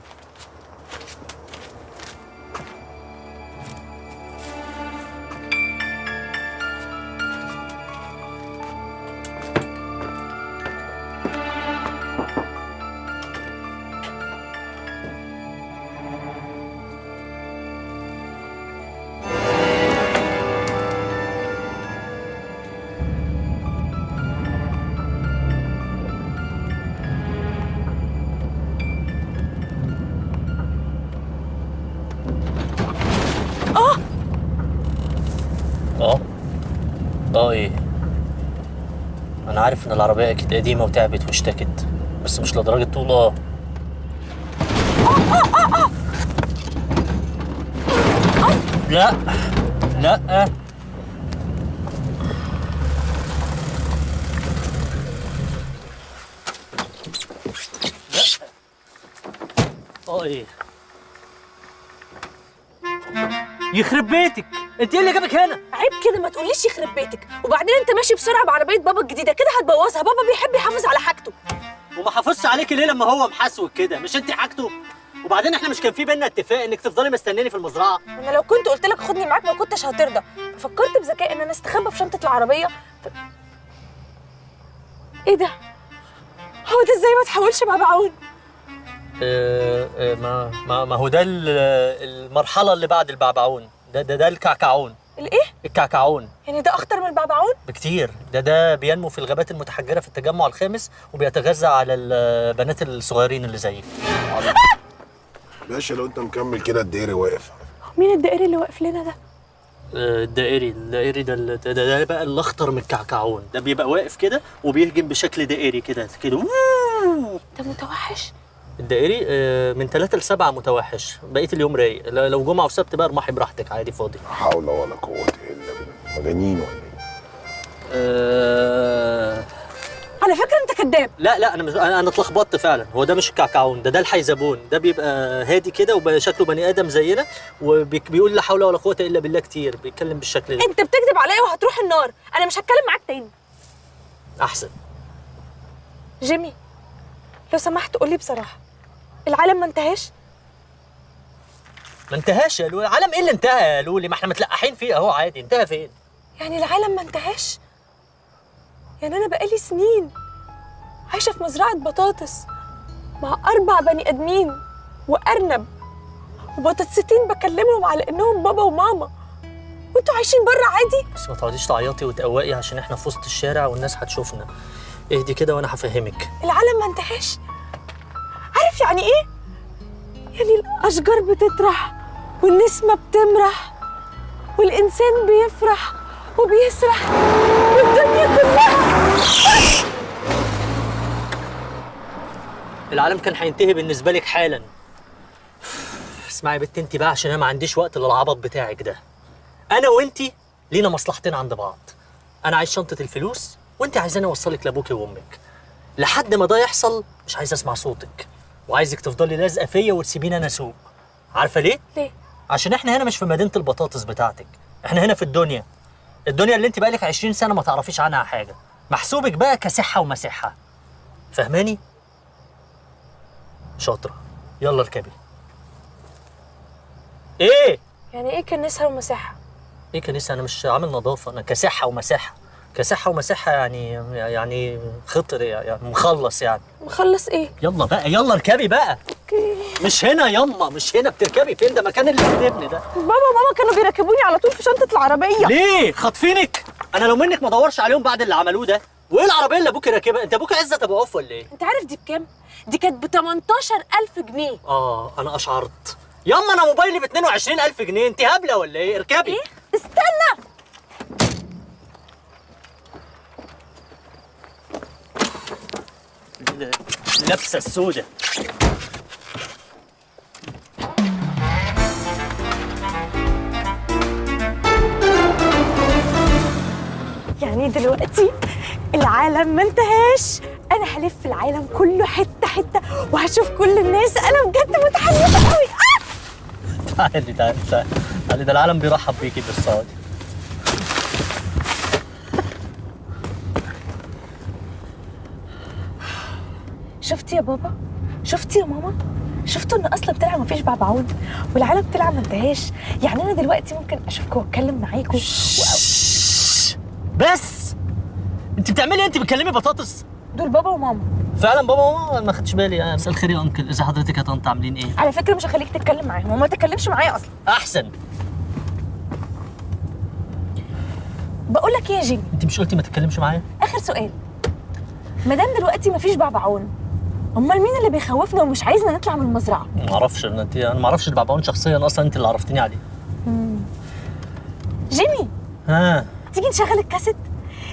ايه؟ انا عارف ان العربية اكيد قديمة وتعبت واشتكت، بس مش لدرجة تقول اه. لا لا لا. ايه؟ يخرب بيتك، انت ايه اللي جابك هنا؟ عيب كده، ما تقوليش يخرب بيتك. وبعدين انت ماشي بسرعة بعربيه بابا الجديدة كده هتبوظها. بابا بيحب يحافظ على حاجته. وما حافظش عليكي ليه لما هو محسوك كده؟ مش انت حاجته؟ وبعدين احنا مش كان في بينا اتفاق انك تفضلي مستنيني في المزرعة؟ انا لو كنت قلت لك خدني معاك ما كنتش هترضى. فكرت بذكاء ان انا استخبى في شنطه العربية ايه ده؟ هو ده ازاي ما تحاولش مع بعون؟ ما هو ده المرحلة اللي بعد البعبعون. ده الكعكعون. الايه؟ الكعكعون. يعني ده اخطر من البعبعون؟ بكتير. ده بينمو في الغابات المتحجرة في التجمع الخامس، وبيتغذى على البنات الصغيرين اللي زيك. باشا لو انت مكمل كده الدائري واقف. مين الدائري اللي واقف لنا ده؟ الدائري ده بقى الاخطر من الكعكعون. ده بيبقى واقف كده وبيهجم بشكل دائري كده كده. ده متوحش؟ الدائري من 3 ل 7 متوحش، بقية اليوم رايق. لو جمعه وسبت بقى ارمحي براحتك عادي فاضي. لا حول ولا قوة الا بالله، مجانين ولا ايه؟ على فكرة انت كداب. لا انا مش، انا اتلخبطت فعلا. هو ده مش الكعكعون، ده الحيزبون. ده بيبقى هادي كده وشكله بني ادم زينا، وبيقول لا حول ولا قوة الا بالله كتير، بيتكلم بالشكل ده. انت بتكذب عليا وهتروح النار، انا مش هتكلم معاك تاني. احسن. جيمي لو سمحت قولي بصراحة، العالم ما انتهاش؟ ما انتهاش يا لولي. العالم ايه اللي انتهى يا لولي؟ ما احنا متلقحين فيه اهو عادي. انتهى فين؟ يعني العالم ما انتهاش؟ يعني انا بقالي سنين عايشه في مزرعة بطاطس مع 4 بني ادمين وارنب وبطاطستين بكلمهم على انهم بابا وماما، وانتوا عايشين بره عادي؟ بس ما تقعديش تعيطي وتقوقي عشان احنا في وسط الشارع والناس هتشوفنا. اهدي كده وانا هفهمك. العالم ما انتهاش. عارف يعني ايه؟ يعني الاشجار بتطرح والنسمه بتمرح والانسان بيفرح وبيسرح والدنيا كلها. العالم كان هينتهي بالنسبة لك حالا. اسمعي يا بنت انت بقى، عشان انا ما عنديش وقت للعبط بتاعك ده. انا وانت لينا مصلحتين عند بعض. انا عايز شنطه الفلوس وانت عايزاني اوصلك لابوكي وامك. لحد ما ده يحصل مش عايز اسمع صوتك، وعايزك تفضلي لازقه فيا وتسيبيني انا اسوق. عارفه ليه؟ ليه؟ عشان احنا هنا مش في مدينة البطاطس بتاعتك، احنا هنا في الدنيا. الدنيا اللي انت بقالك 20 سنة ما تعرفيش عنها حاجة. محسوبك بقى كسحه ومسحه. فاهماني؟ شاطرة. يلا اركبي. ايه؟ يعني ايه كنسها ومسحها؟ ايه كنسها؟ انا مش عامل نظافة، انا كسحه ومسحه. كسحه ومسحه يعني خطر، يعني مخلص يعني. مخلص ايه؟ يلا بقى، يلا اركبي بقى. okay. مش هنا يما، مش هنا. بتركبي فين؟ ده مكان اللي بتبني ده. بابا وماما كانوا بيركبوني على طول في شنطه العربية. ليه؟ خاطفينك؟ انا لو منك ما ادورش عليهم بعد اللي عملوه ده. وايه العربية اللي ابوكي راكبها؟ انت ابوك عزت ابو عوف ولا ايه؟ انت عارف دي بكام؟ دي كانت ب 18000 جنيه. انا اشعرت. يما انا موبايلي ب 22000 جنيه، انت هبلة ولا ايه؟ اركبي. ايه؟ استنى. اللبسه السوداء. يعني دلوقتي العالم ما انتهاش، انا هلف العالم كله حتة حتة وهشوف كل الناس. انا بجد متحمسة قوي. تعالي تعالي تعالي، ده العالم بيرحب بيكي بالسعودي. شفتي يا بابا؟ شفتي يا ماما؟ شفتوا ان اصلا طلع مفيش بعبعون والعالم طلع ما انتهاش؟ يعني انا دلوقتي ممكن اشوفكم واتكلم معاكم بس انت بتعملي ايه؟ انت بتكلمي بطاطس؟ دول بابا وماما. فعلا بابا وماما؟ ما خدتش بالي. انا مساء الخير يا انكل، اذا حضرتك يا طنط عاملين ايه؟ على فكرة مش هخليك تتكلم معاهم، وما تتكلمش معايا اصلا. احسن. بقول لك ايه يا جيمي؟ انت مش قلتي ما تتكلمش معايا؟ اخر سؤال، ما دام دلوقتي مفيش بعبعون، امال مين اللي بيخوفنا ومش عايزنا نطلع من المزرعة؟ ما اعرفش، انا ما اعرفش البعبعون شخصيا اصلا، انت اللي عرفتيني عليه. جيمي، ها، تيجي نشغل الكاسيت؟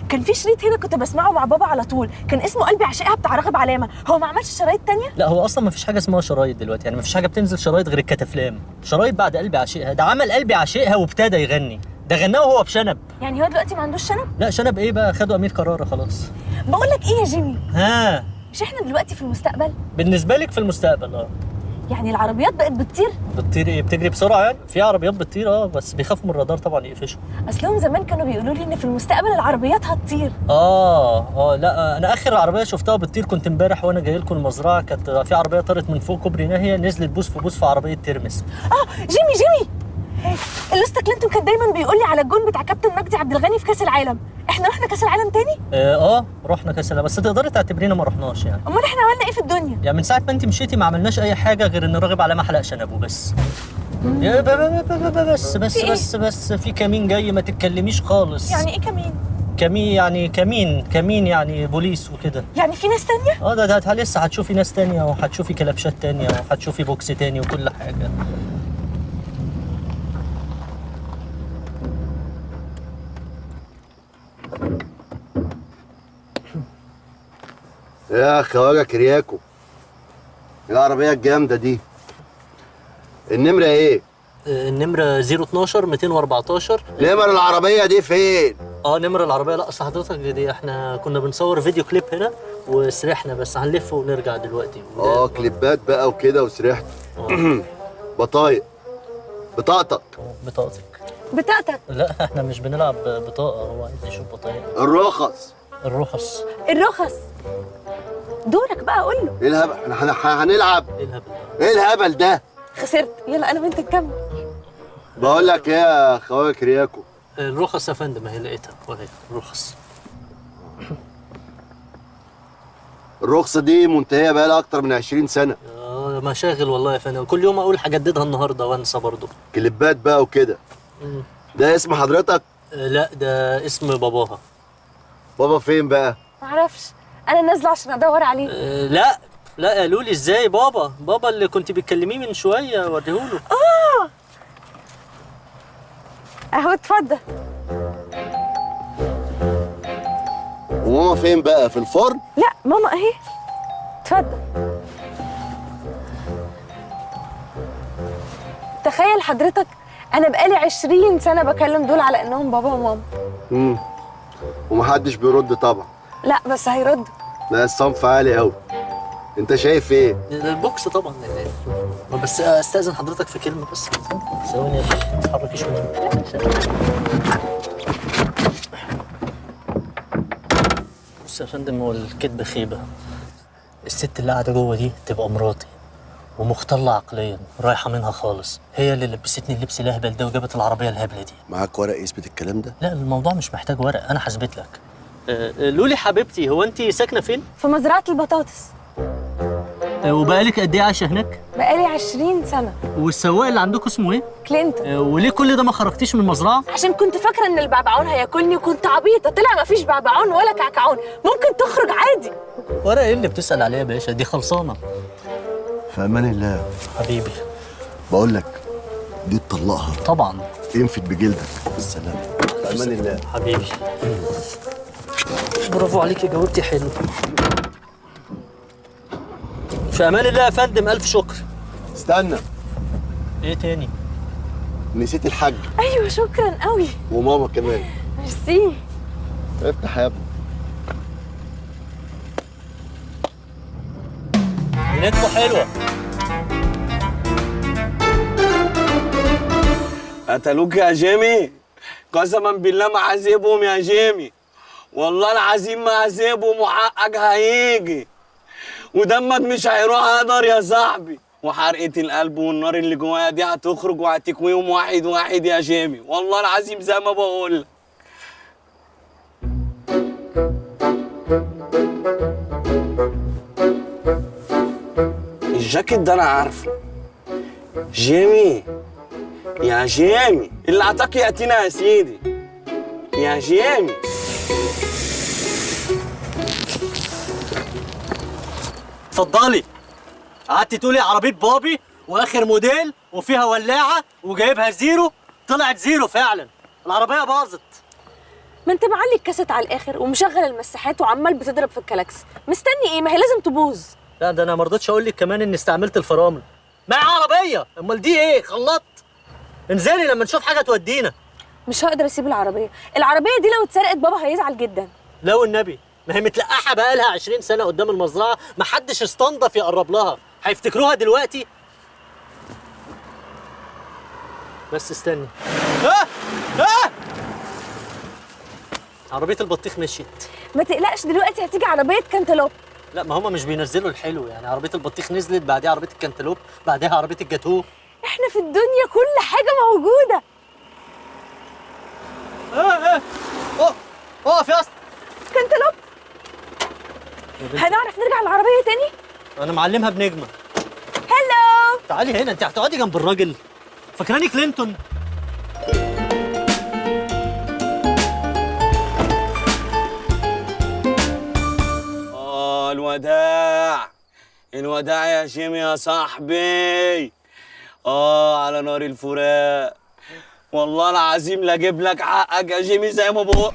كان في شريط هنا كنت بسمعه مع بابا على طول، كان اسمه قلبي عشقها بتاع راغب علامة. هو ما عملش شرايط تانية؟ لا، هو اصلا ما فيش حاجة اسمها شرايط دلوقتي، يعني ما فيش حاجة بتنزل شرايط غير الكتافلام. شرايط بعد قلبي عشقها، ده عمل قلبي عشقها وابتدى يغني، ده غناه وهو بشنب. يعني هو دلوقتي ما عندوش شنب؟ لا، شنب ايه بقى، خدوا امير كرارة خلاص. بقول لك ايه يا جيمي؟ ها، مش احنا دلوقتي في المستقبل؟ بالنسبة لك في المستقبل. يعني العربيات بقت بتطير؟ بتطير ايه؟ بتجري بسرعة يعني؟ في عربيات بتطير بس بيخافوا من الرادار طبعا يقفشوا. اصلهم زمان كانوا بيقولوا لي ان في المستقبل العربيات هتطير. لا، انا اخر عربية شفتها بتطير كنت امبارح وانا جاي لكم المزرعة، كانت في عربية طارت من فوق كوبري ناهيه، نزلت بوس في بوس في عربية ترمس. جيمي جيمي، الاسطى كلينتون كان دايما بيقول لي على الجون بتاع كابتن مجدي عبد الغني في كاس العالم. احنا رحنا كاس العالم تاني؟ رحنا كاس العالم، بس تقدري تعتبرينا ما رحناش يعني. امال احنا عملنا ايه في الدنيا؟ يعني من ساعة ما انت مشيتي ما عملناش اي حاجة غير ان راغب على ما حلق شنبه بس. يا بس بس إيه؟ بس بس في كمين جاي، ما تتكلميش خالص. يعني ايه كمين؟ كمين يعني كمين يعني بوليس وكده. يعني في ناس تانية؟ ده لسه هتشوفي ناس تانية، وهتشوفي كلبشات تانية، وهتشوفي بوكس تاني وكل حاجة. يا خواجه كرياكو، العربية الجامدة دي النمرة ايه؟ النمرة 012 214. نمر العربية دي فين؟ نمر العربية، لا اصل حضرتك دي احنا كنا بنصور فيديو كليب هنا وسرحنا، بس هنلف ونرجع دلوقتي. كليبات بقى وكده وسرحت. بطايق، بطاقتك. بطاقتك. بطاقتك. لا احنا مش بنلعب بطاقة، هو عايز يشوف بطايق. الرخص. الرخص. الرخص. دورك بقى قول له. ايه الهبل؟ احنا هنلعب. ايه الهبل ده؟ ايه الهبل ده؟ خسرت، يلا انا وانت نكمل. بقول لك ايه يا خواجه كرياكو؟ الرخص يا فندم اهي لقيتها، وهي الرخص. الرخصة دي منتهية بقى لها أكتر من 20 سنة. مشاغل والله يا فندم، كل يوم أقول هجددها النهاردة وأنسى برضه. كليبات بقى وكده. ده اسم حضرتك؟ لا ده اسم باباها. بابا فين بقى؟ معرفش، أنا نازلة عشان أدور عليه. لا لا قالوا لي إزاي بابا؟ بابا اللي كنت بتكلميه من شوية، وريهوله. أهو اتفضل. وماما فين بقى؟ في الفرن؟ لا ماما اهي، اتفضل. تخيل حضرتك انا بقالي 20 سنة بكلم دول على انهم بابا وماما. ومحدش بيرد طبعا. لا بس هيردوا. لا الصنف عالي قوي. انت شايف ايه؟ البوكس طبعا. بس استاذن حضرتك في كلمة بس. ثواني ما تتحركيش من هنا. بص يا فندم، هو الكدب خيبة. الست اللي قاعدة جوه دي تبقى مراتي، ومختلة عقليا، رايحة منها خالص. هي اللي لبستني اللبس الأهبل ده وجابت العربية الهبلة دي. معاك ورق يثبت الكلام ده؟ لا الموضوع مش محتاج ورق، أنا حسبت لك. لولي حبيبتي، هو أنت ساكنة فين؟ في مزرعة البطاطس. وبقالك قد إيه عايشة هناك؟ بقالي 20 سنة. والسواق اللي عندكم اسمه إيه؟ كلينتون. وليه كل ده ما خرجتيش من المزرعة؟ عشان كنت فاكرة إن البعبعون هياكلني، وكنت عبيطة، طلع مفيش بعبعون ولا كعكعون، ممكن تخرج عادي. ورق إيه اللي بتسأل عليه يا باشا؟ دي خلصانة. في أمان الله حبيبي. بقول لك دي تطلقها طبعا. انفد بجلدك. بالسلامة. في أمان الله حبيبي. برافو عليكي، جاوبتي حلو. في أمان الله يا فندم، ألف شكر. استنى. إيه تاني؟ نسيت الحاج. أيوه شكرا قوي. وماما كمان. ميرسي. افتح يا ابني. ليلتكم حلوة. قتلوك يا جيمي؟ قسما بالله ما هسيبهم يا جيمي، والله العظيم ما هسيبهم، وحقك هيجي، ودمك مش هيروح هدر يا صاحبي، وحرقة القلب والنار اللي جوايا دي هتخرج وهتكويهم واحد واحد يا جيمي، والله العظيم زي ما بقول. الجاكيت ده انا عارفه. جيمي يا جيمي، اللي عطاك ياتينا يا سيدي يا جيمي. اتفضلي. قعدتي تقولي عربية بابي واخر موديل وفيها ولاعة وجايبها zero، طلعت zero فعلا، العربية باظت. ما انت معلي الكاسيت على الاخر ومشغل المساحات وعمال بتضرب في الكلاكس، مستني ايه؟ ما هي لازم تبوظ. لا ده انا ما رضيتش اقول لك كمان اني استعملت الفرامل. ما هي عربية، امال دي ايه؟ خلطت. انزلي لما نشوف حاجة تودينا. مش هقدر اسيب العربية، العربية دي لو اتسرقت بابا هيزعل جدا. لا والنبي، ما هي متلقحة بقالها 20 سنة قدام المزرعة، ما حدش استنضف يقرب لها، هيفتكروها دلوقتي؟ بس استني. عربية البطيخ مشيت. ما تقلقش، دلوقتي هتيجي عربية كانتالوب. لا ما هما مش بينزلوا الحلو يعني، عربية البطيخ نزلت، بعديها عربية الكنتالوب، بعديها عربية الجاتوه. احنا في الدنيا كل حاجة موجودة. اقف يا اسطى. كنتالوب. هنعرف نرجع العربية تاني؟ انا معلمها بنجمه. hello. تعالي هنا، انت هتقعدي جنب الراجل؟ فاكراني كلينتون؟ الوداع الوداع يا جيمي يا صاحبي. على نار الفراق، والله العظيم لا اجيب لك حقك يا جيمي زي ما بقول.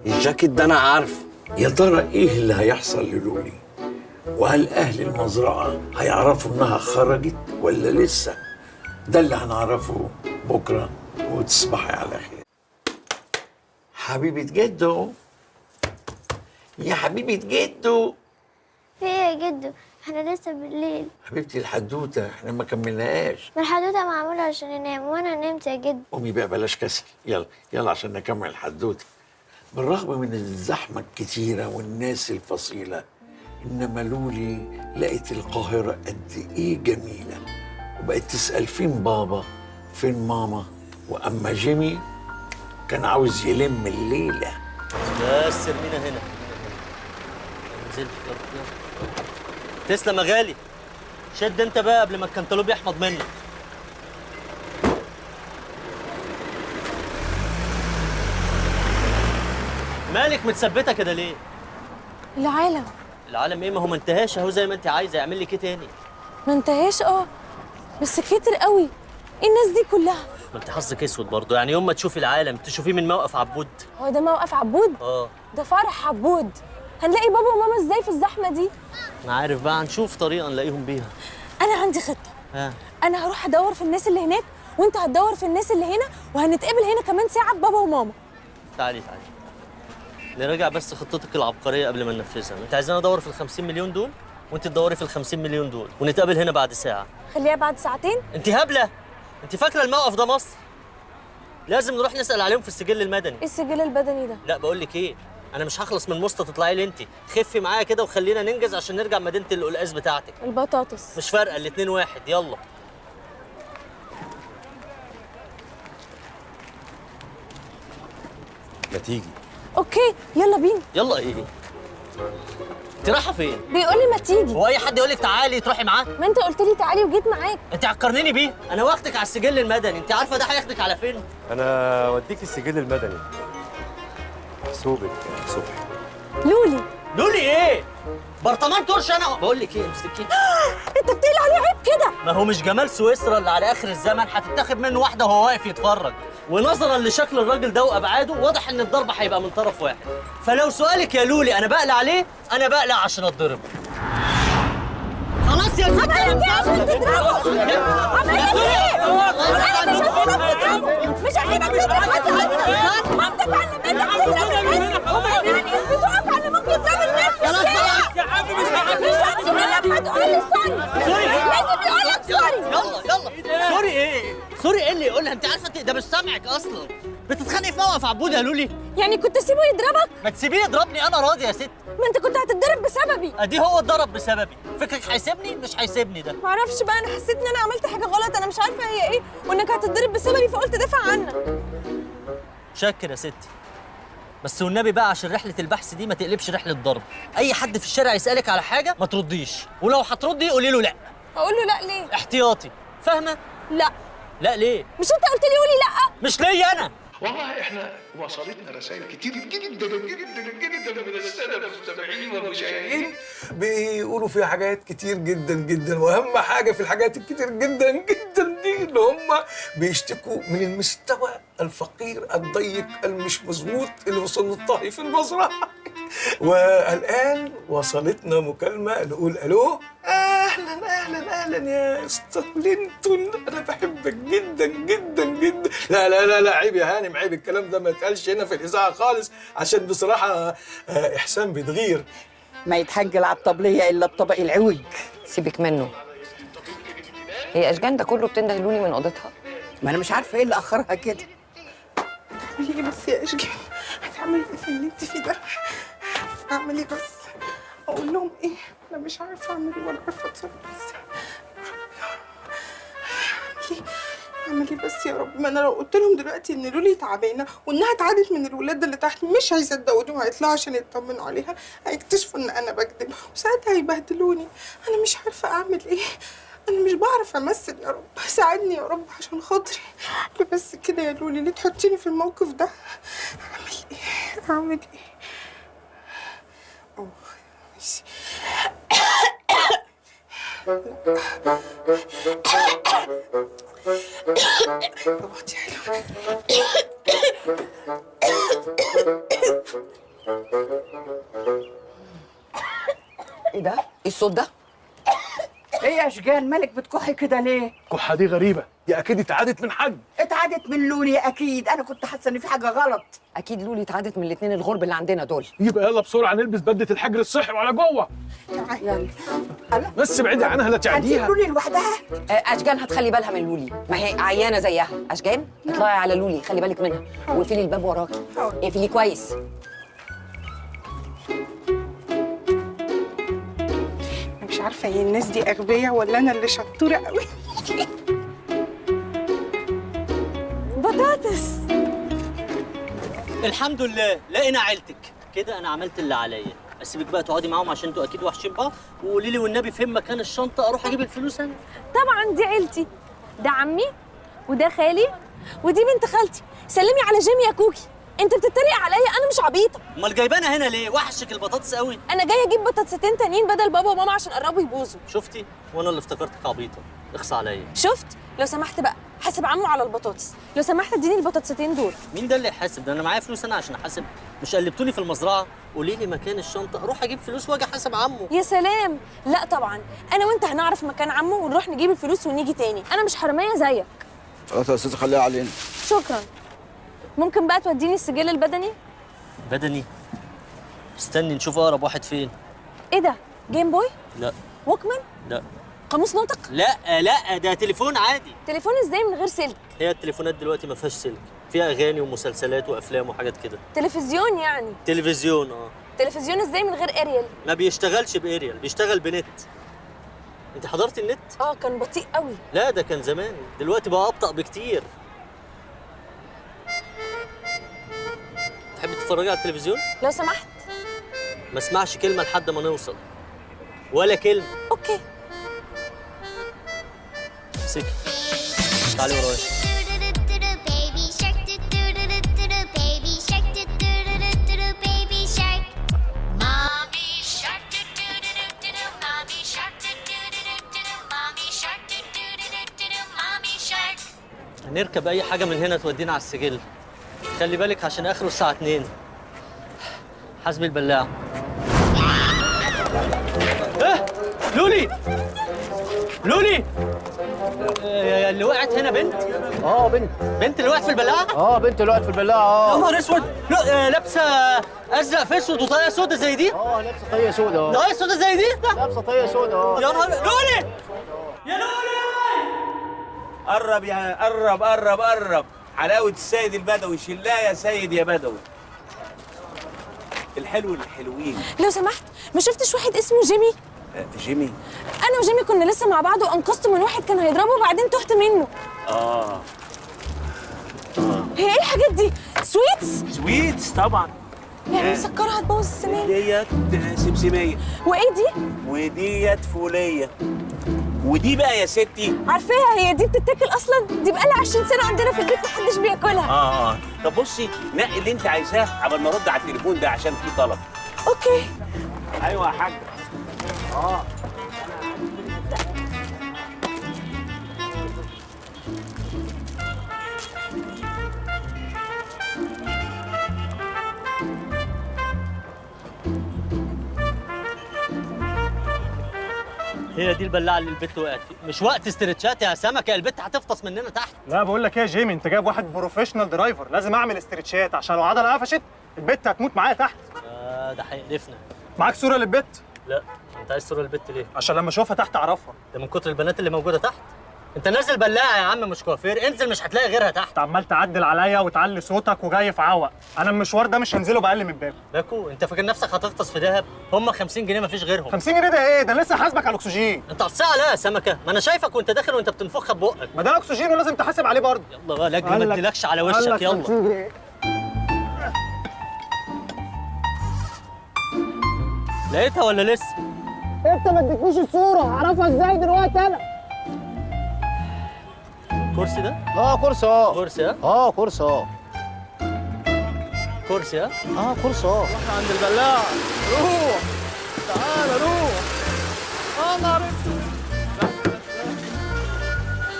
الجاكيت ده انا عارفه. يا ترى ايه اللي هيحصل للولي؟ وهل اهل المزرعة هيعرفوا انها خرجت ولا لسه؟ ده اللي هنعرفه بكره، وتصبحي على خير. حبيبة جدو، يا حبيبة جدو. في ايه يا جدو؟ احنا لسه بالليل. حبيبتي الحدوتة احنا ما كملناهاش. ما الحدوتة معمولة عشان ننام، وانا نمت يا جدو. قومي بقى بلاش كسل، يلا يلا عشان نكمل الحدوتة. بالرغم من الزحمة الكتيرة والناس الفصيلة، إنما لولي لقت القاهرة قد إيه جميلة، وبقت تسأل فين بابا فين ماما. وأما جيمي كان عاوز يلم الليلة. بس ارمينا هنا. انزل يلا يلا. تسلم يا غالي. شد انت بقى قبل ما الكنتالوب يحمض منك. مالك متثبته كده ليه؟ العالم. العالم ايه؟ ما هو ما انتهاش اهو زي ما انت عايزه، يعمل لك ايه تاني؟ ما انتهاش بس كتر قوي. ايه الناس دي كلها؟ ما انت حظك اسود برضه، يعني يوم ما تشوفي العالم تشوفيه من موقف عبود. هو ده موقف عبود؟ ده فرح عبود. هنلاقي بابا وماما ازاي في الزحمة دي؟ انا عارف بقى، هنشوف طريقه نلاقيهم بيها. انا عندي خطه. انا هروح ادور في الناس اللي هناك، وانت هتدور في الناس اللي هنا، وهنتقابل هنا كمان ساعة ببابا وماما. تعالي تعالي نراجع بس خطتك العبقرية قبل ما ننفذها. انت عايزين ادور في ال 50 مليون دول، وانت تدوري في ال 50 مليون دول، ونتقابل هنا بعد ساعة. خليها بعد ساعتين. انت هبلة؟ انت فاكره الموقف ده مصر؟ لازم نروح نسال عليهم في السجل المدني. ايه السجل المدني ده؟ لا بقول لك ايه، انا مش هخلص من مسطه تطلعي لي انت. خفي معايا كده وخلينا ننجز عشان نرجع مدينة القلقاس بتاعتك. البطاطس مش فارقه، الاتنين واحد. يلا. ما تيجي. okay يلا بينا. يلا ايه؟ انت رايحة فين؟ بيقول لي ما تيجي. هو اي حد يقول لك تعالي تروحي معاه؟ ما انت قلت لي تعالي وجيت معاك. انت هتقارنيني بيه؟ انا واخدك على السجل المدني، انت عارفه ده هياخدك على فين؟ انا اوديك السجل المدني. حسوبك يا صبحي. لولي. لولي ايه؟ برطمان ترش. انا بقول لك ايه، امسكي. انت بتقلع عليه عيب كده. ما هو مش جمال سويسرا اللي على اخر الزمن هتتاخد منه واحدة وهو واقف يتفرج، ونظرا لشكل الراجل ده وابعاده واضح ان الضربة هيبقى من طرف واحد. فلو سؤالك يا لولي انا بقلع ليه؟ انا بقلع عشان اتضرب. خلاص يا ستي انا مش عشان تضربه. عملت ايه؟ انا مش هسيبك تضربه، مش هسيبك تضرب حد اصلا. مامتك علمتك تضرب الناس، يعني بتوعك علموك تضرب الناس في الشارع. يا عم مش مش هتقول لي sorry، لازم يقول لك sorry. يلا يلا. sorry ايه؟ sorry ايه اللي يقولها؟ انت عارفه ده مش سامعك اصلا. بتتخانقي في موقف عبود يا لولي؟ يعني كنت اسيبه يضربك؟ ما تسيبيه يضربني، انا راضي يا ست. ما انت كنت هتتضرب بسببي. ادي هو اتضرب بسببي، فكرك هيسيبني؟ مش هيسيبني ده. معرفش بقى، انا حسيت ان انا عملت حاجة غلط انا مش عارفه هي ايه، وانك هتتضرب بسببي فقلت دافع عنك. شكر يا ستي، بس والنبي بقى عشان رحله البحث دي ما تقلبش رحله ضرب. اي حد في الشارع يسالك على حاجة ما ترديش، ولو هتردي قولي له لا. اقول له لا ليه؟ احتياطي، فاهمه؟ لا. لا ليه؟ مش انت قلت لي قولي لا؟ مش ليا انا. والله احنا وصلتنا رسائل كتير جدا جدا جدا من السادة المستمعين والمشاهدين بيقولوا فيها حاجات كتير جدا جدا، واهم حاجة في الحاجات الكتير جدا جدا دي ان هم بيشتكوا من المستوى الفقير الضيق المش مظبوط اللي وصل له الطهي في المزرعة. والان وصلتنا مكالمة نقول الو. اهلا اهلا اهلا يا استاذ لينتون، انا بحبك جدا جدا جدا. لا لا لا لا، عيب يا هانم، عيب الكلام ده ما يتقالش هنا في الاذاعة خالص، عشان بصراحة احسان بتغير. ما يتحنجل على الطبلية الا الطبق العوج. سيبك منه. هي اشجان ده كله بتنده لولي من اوضتها؟ ما انا مش عارفه ايه اللي اخرها كده. هتعملي ايه بس يا اشجان؟ هتعملي ايه في اللي انت فيه ده؟ اعمل ايه بس؟ اقول لهم ايه؟ انا مش عارفه اعمل ايه ولا عارفه اتصرف ازاي. يا رب يا رب، اعمل ايه بس يا رب؟ ما انا لو قلت لهم دلوقتي ان لولي تعبانة وانها اتعدت من الولاد اللي تحت مش هيصدقوني وهيطلعوا عشان يطمنوا عليها، هيكتشفوا ان انا بكذب وساعتها هيبهدلوني. انا مش عارفه اعمل ايه، انا مش بعرف امثل. يا رب ساعدني يا رب عشان خاطري. بس كده يا لولي، ليه تحطيني في الموقف ده؟ اعمل ايه؟ اعمل ايه؟ اوه ماشي. باباتي حلو. ايه ده؟ ايه الصوت ده؟ ايه يا اشجان مالك بتكحي كده ليه؟ الكحه دي غريبة، دي اكيد اتعادت من حد. اتعادت من لولي اكيد، انا كنت حاسه ان في حاجة غلط. اكيد لولي اتعادت من الاثنين الغرب اللي عندنا دول. يبقى يلا بسرعة نلبس بدله الحجر الصحي وعلى جوه. يلا بس ابعدي عنها لا تعديها. هنسيب لولي لوحدها؟ اشجان هتخلي بالها من لولي، ما هي عيانه زيها. اشجان اطلعي على لولي، خلي بالك منها واقفلي الباب وراكي، اقفليه كويس. مش عارفه هي الناس دي اغبياء ولا انا اللي شطوره قوي. بطاطس. الحمد لله لقينا عيلتك كده. انا عملت اللي عليا، اسيبك بقى تقعدي معاهم عشان انتوا اكيد وحشين بعض. وقولي لي والنبي فين مكان الشنطة اروح اجيب الفلوس انا. طبعا دي عيلتي، ده عمي وده خالي ودي بنت خالتي. سلمي على جيمي يا كوكي. انت بتتريق عليا؟ انا مش عبيطه. امال جايبانا هنا ليه؟ وحشك البطاطس قوي. انا جاية اجيب بطاطستين تانيين بدل بابا وماما عشان قربوا يبوظوا. شفتي؟ وانا اللي افتكرتك عبيطه. اخص عليا. شفت؟ لو سمحت بقى حاسب عمو على البطاطس. لو سمحت اديني البطاطستين دول. مين ده اللي يحاسب ده؟ انا معايا فلوس انا عشان احاسب؟ مش قلبتوني في المزرعة؟ قولي لي مكان الشنطة اروح اجيب فلوس واجي احاسب عمو. يا سلام، لا طبعا انا وانت هنعرف مكان عمو ونروح نجيب الفلوس ونيجي تاني. انا مش حرامية زيك. خلاص يا استاذ خليها علينا. شكرا. ممكن بقى توديني السجل البدني؟ بدني؟ استني نشوف اقرب واحد فين. ايه ده؟ Game Boy؟ لا. Walkman؟ لا. قاموس ناطق؟ لا لا، ده تليفون عادي. تليفون ازاي من غير سلك؟ هي التليفونات دلوقتي ما فيهاش سلك، فيها اغاني ومسلسلات وافلام وحاجات كده. تلفزيون يعني؟ تلفزيون اه. تلفزيون ازاي من غير اريال؟ ما بيشتغلش باريال، بيشتغل بنت. انت حضرتي النت؟ اه كان بطيء قوي. لا ده كان زمان، دلوقتي بقى ابطأ بكتير. تحبي تتفرجي على التلفزيون؟ لو سمحت. ما اسمعش كلمة لحد ما نوصل. ولا كلمة. okay. امسكي. تعالي ورايا. هنركب أي حاجة من هنا تودينا على السجل. خلي بالك عشان آخره الساعة 2. حاسبي البلاعة. إيه؟ لولي! لولي! اللي وقعت هنا بنت؟ اه بنت. بنت اللي وقعت في البلاعة؟ اه بنت اللي وقعت في البلاعة. اه يا نهار اسود! لابسة أزرق في اسود وطاقية سودا زي دي؟ اه لابسة طاقية سودا. اه طاقية سودا زي دي؟ لابسة طاقية سودا. اه يا نهار لولي! يا لولي! قرب يا قرب قرب قرب. حلاوة السيد البدوي، شلاه يا سيد يا بدوي. الحلو الحلوين. لو سمحت، ما شفتش واحد اسمه جيمي؟ جيمي؟ أنا وجيمي كنا لسه مع بعض وأنقذته من واحد كان هيضربه وبعدين تهت منه. آه. هي إيه الحاجات دي؟ sweets؟ sweets طبعا. يعني مسكرة هتبوظ السنان. ديت سمسمية. وإيه دي؟ وديت فولية. ودي بقى يا ستي عارفاها، هي دي بتتاكل اصلا؟ دي بقالها 20 سنة عندنا في البيت محدش بياكلها. اه طب بصي، نقي اللي انت عايزاه قبل ما ارد على التليفون ده عشان في طلب. okay. ايوه يا حاج. اه هي دي البلاعة اللي البت وقعت فيها. مش وقت استرتشات يا سمكة، البت هتفطس مننا تحت. لا بقول لك ايه يا جيمي، انت جايب واحد professional diver، لازم اعمل استرتشات عشان لو عضلة قفشت البت هتموت معايا تحت. ده هيقرفنا. معاك صوره للبت؟ لا، انت عايز صوره للبت ليه؟ عشان لما اشوفها تحت اعرفها. ده من كتر البنات اللي موجودة تحت؟ انت نازل بلاعه يا عم مش كوافير، انزل مش هتلاقي غيرها تحت. انت عمال تعدل عليا وتعلي صوتك وجاي في عوق، انا المشوار ده مش هنزله باقل من باكو. باكو؟ انت فاكر نفسك هتغطس في دهب؟ هم 50 جنيه مفيش غيرهم. 50 جنيه ده ايه؟ ده لسه حاسبك على الاكسجين. انت هتصيع لا يا سمكة؟ ما انا شايفك وانت داخل وانت بتنفخها ببقك. ما ده الاكسجين ولازم تحاسب عليه برضه. يلا بقى لاجل ما اديلكش على وشك. يلا. لقيتها ولا لسه؟ انت ما اديتنيش الصورة، هعرفها ازاي دلوقتي انا؟ كرسي ده؟ اه كرسي. اه كرسي. اه اه كرسي. اه كرسي. اه اه كرسي. اه روح عند البلاعة. روح تعالى روح. يا نهار اسود،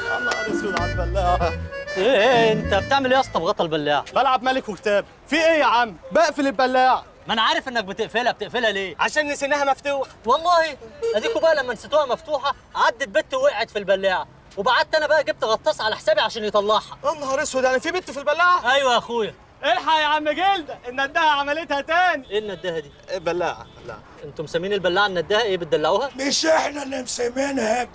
يا نهار اسود على البلاعة. ايه انت بتعمل ايه يا اسطى بغطا البلاعة؟ بلعب ملك وكتاب. في ايه يا عم؟ بقفل البلاعة. ما انا عارف انك بتقفلها. بتقفلها ليه؟ عشان نسيناها مفتوحة. والله اديكوا بقى لما نسيتوها مفتوحة عدت بت ووقعت في البلاعة، وبعت انا بقى جبت غطاس على حسابي عشان يطلعها. يا نهار اسود، يعني في بنت في البلاعة؟ ايوه يا اخويا. الحق يا عم جلده، النداهه عملتها تاني. ايه النداهه دي؟ بلاعه. بلاعه. انتوا مسمين البلاعة النداهه؟ ايه بتدلعوها؟ مش احنا اللي مسمينها يا ابني،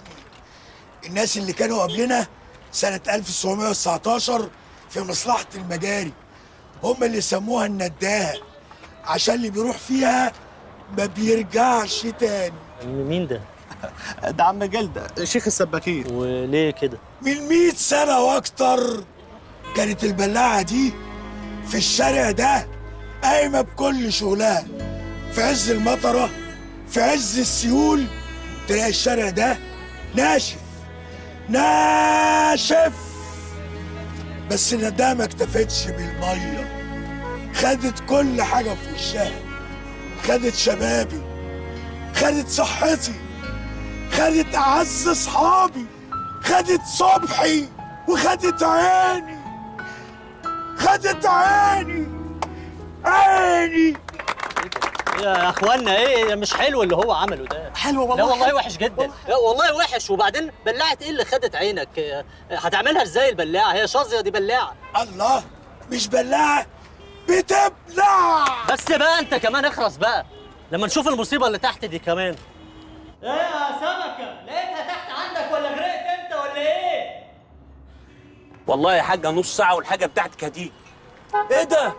الناس اللي كانوا قبلنا سنة 1919 في مصلحة المجاري هم اللي سموها النداهه، عشان اللي بيروح فيها ما بيرجعش تاني. مين ده؟ ده عم جلده شيخ السباكين. وليه كده؟ من 100 سنة واكتر كانت البلاعة دي في الشارع ده قايمة بكل شغلها، في عز المطرة في عز السيول تلاقي الشارع ده ناشف ناشف. بس النداهة ما اكتفتش بالمية، خدت كل حاجة في وشها، خدت شبابي، خدت صحتي، خدت أعز أصحابي، خدت صبحي، وخدت عيني، خدت عيني عيني. يا اخوانا ايه مش حلو اللي هو عمله ده؟ حلو والله. لا والله وحش جدا. لا والله وحش. وبعدين بلاعه ايه اللي خدت عينك؟ هتعملها ازاي البلاعة؟ هي شظيه دي بلاعه. الله، مش بلاعه، بتبلع. بس بقى انت كمان اخرس بقى لما نشوف المصيبة اللي تحت دي كمان. ايه يا سمكة، لقيتها تحت عندك ولا غرقت انت ولا ايه؟ والله يا حاجة نص ساعة والحاجة بتاعتك هتيجي. ايه ده؟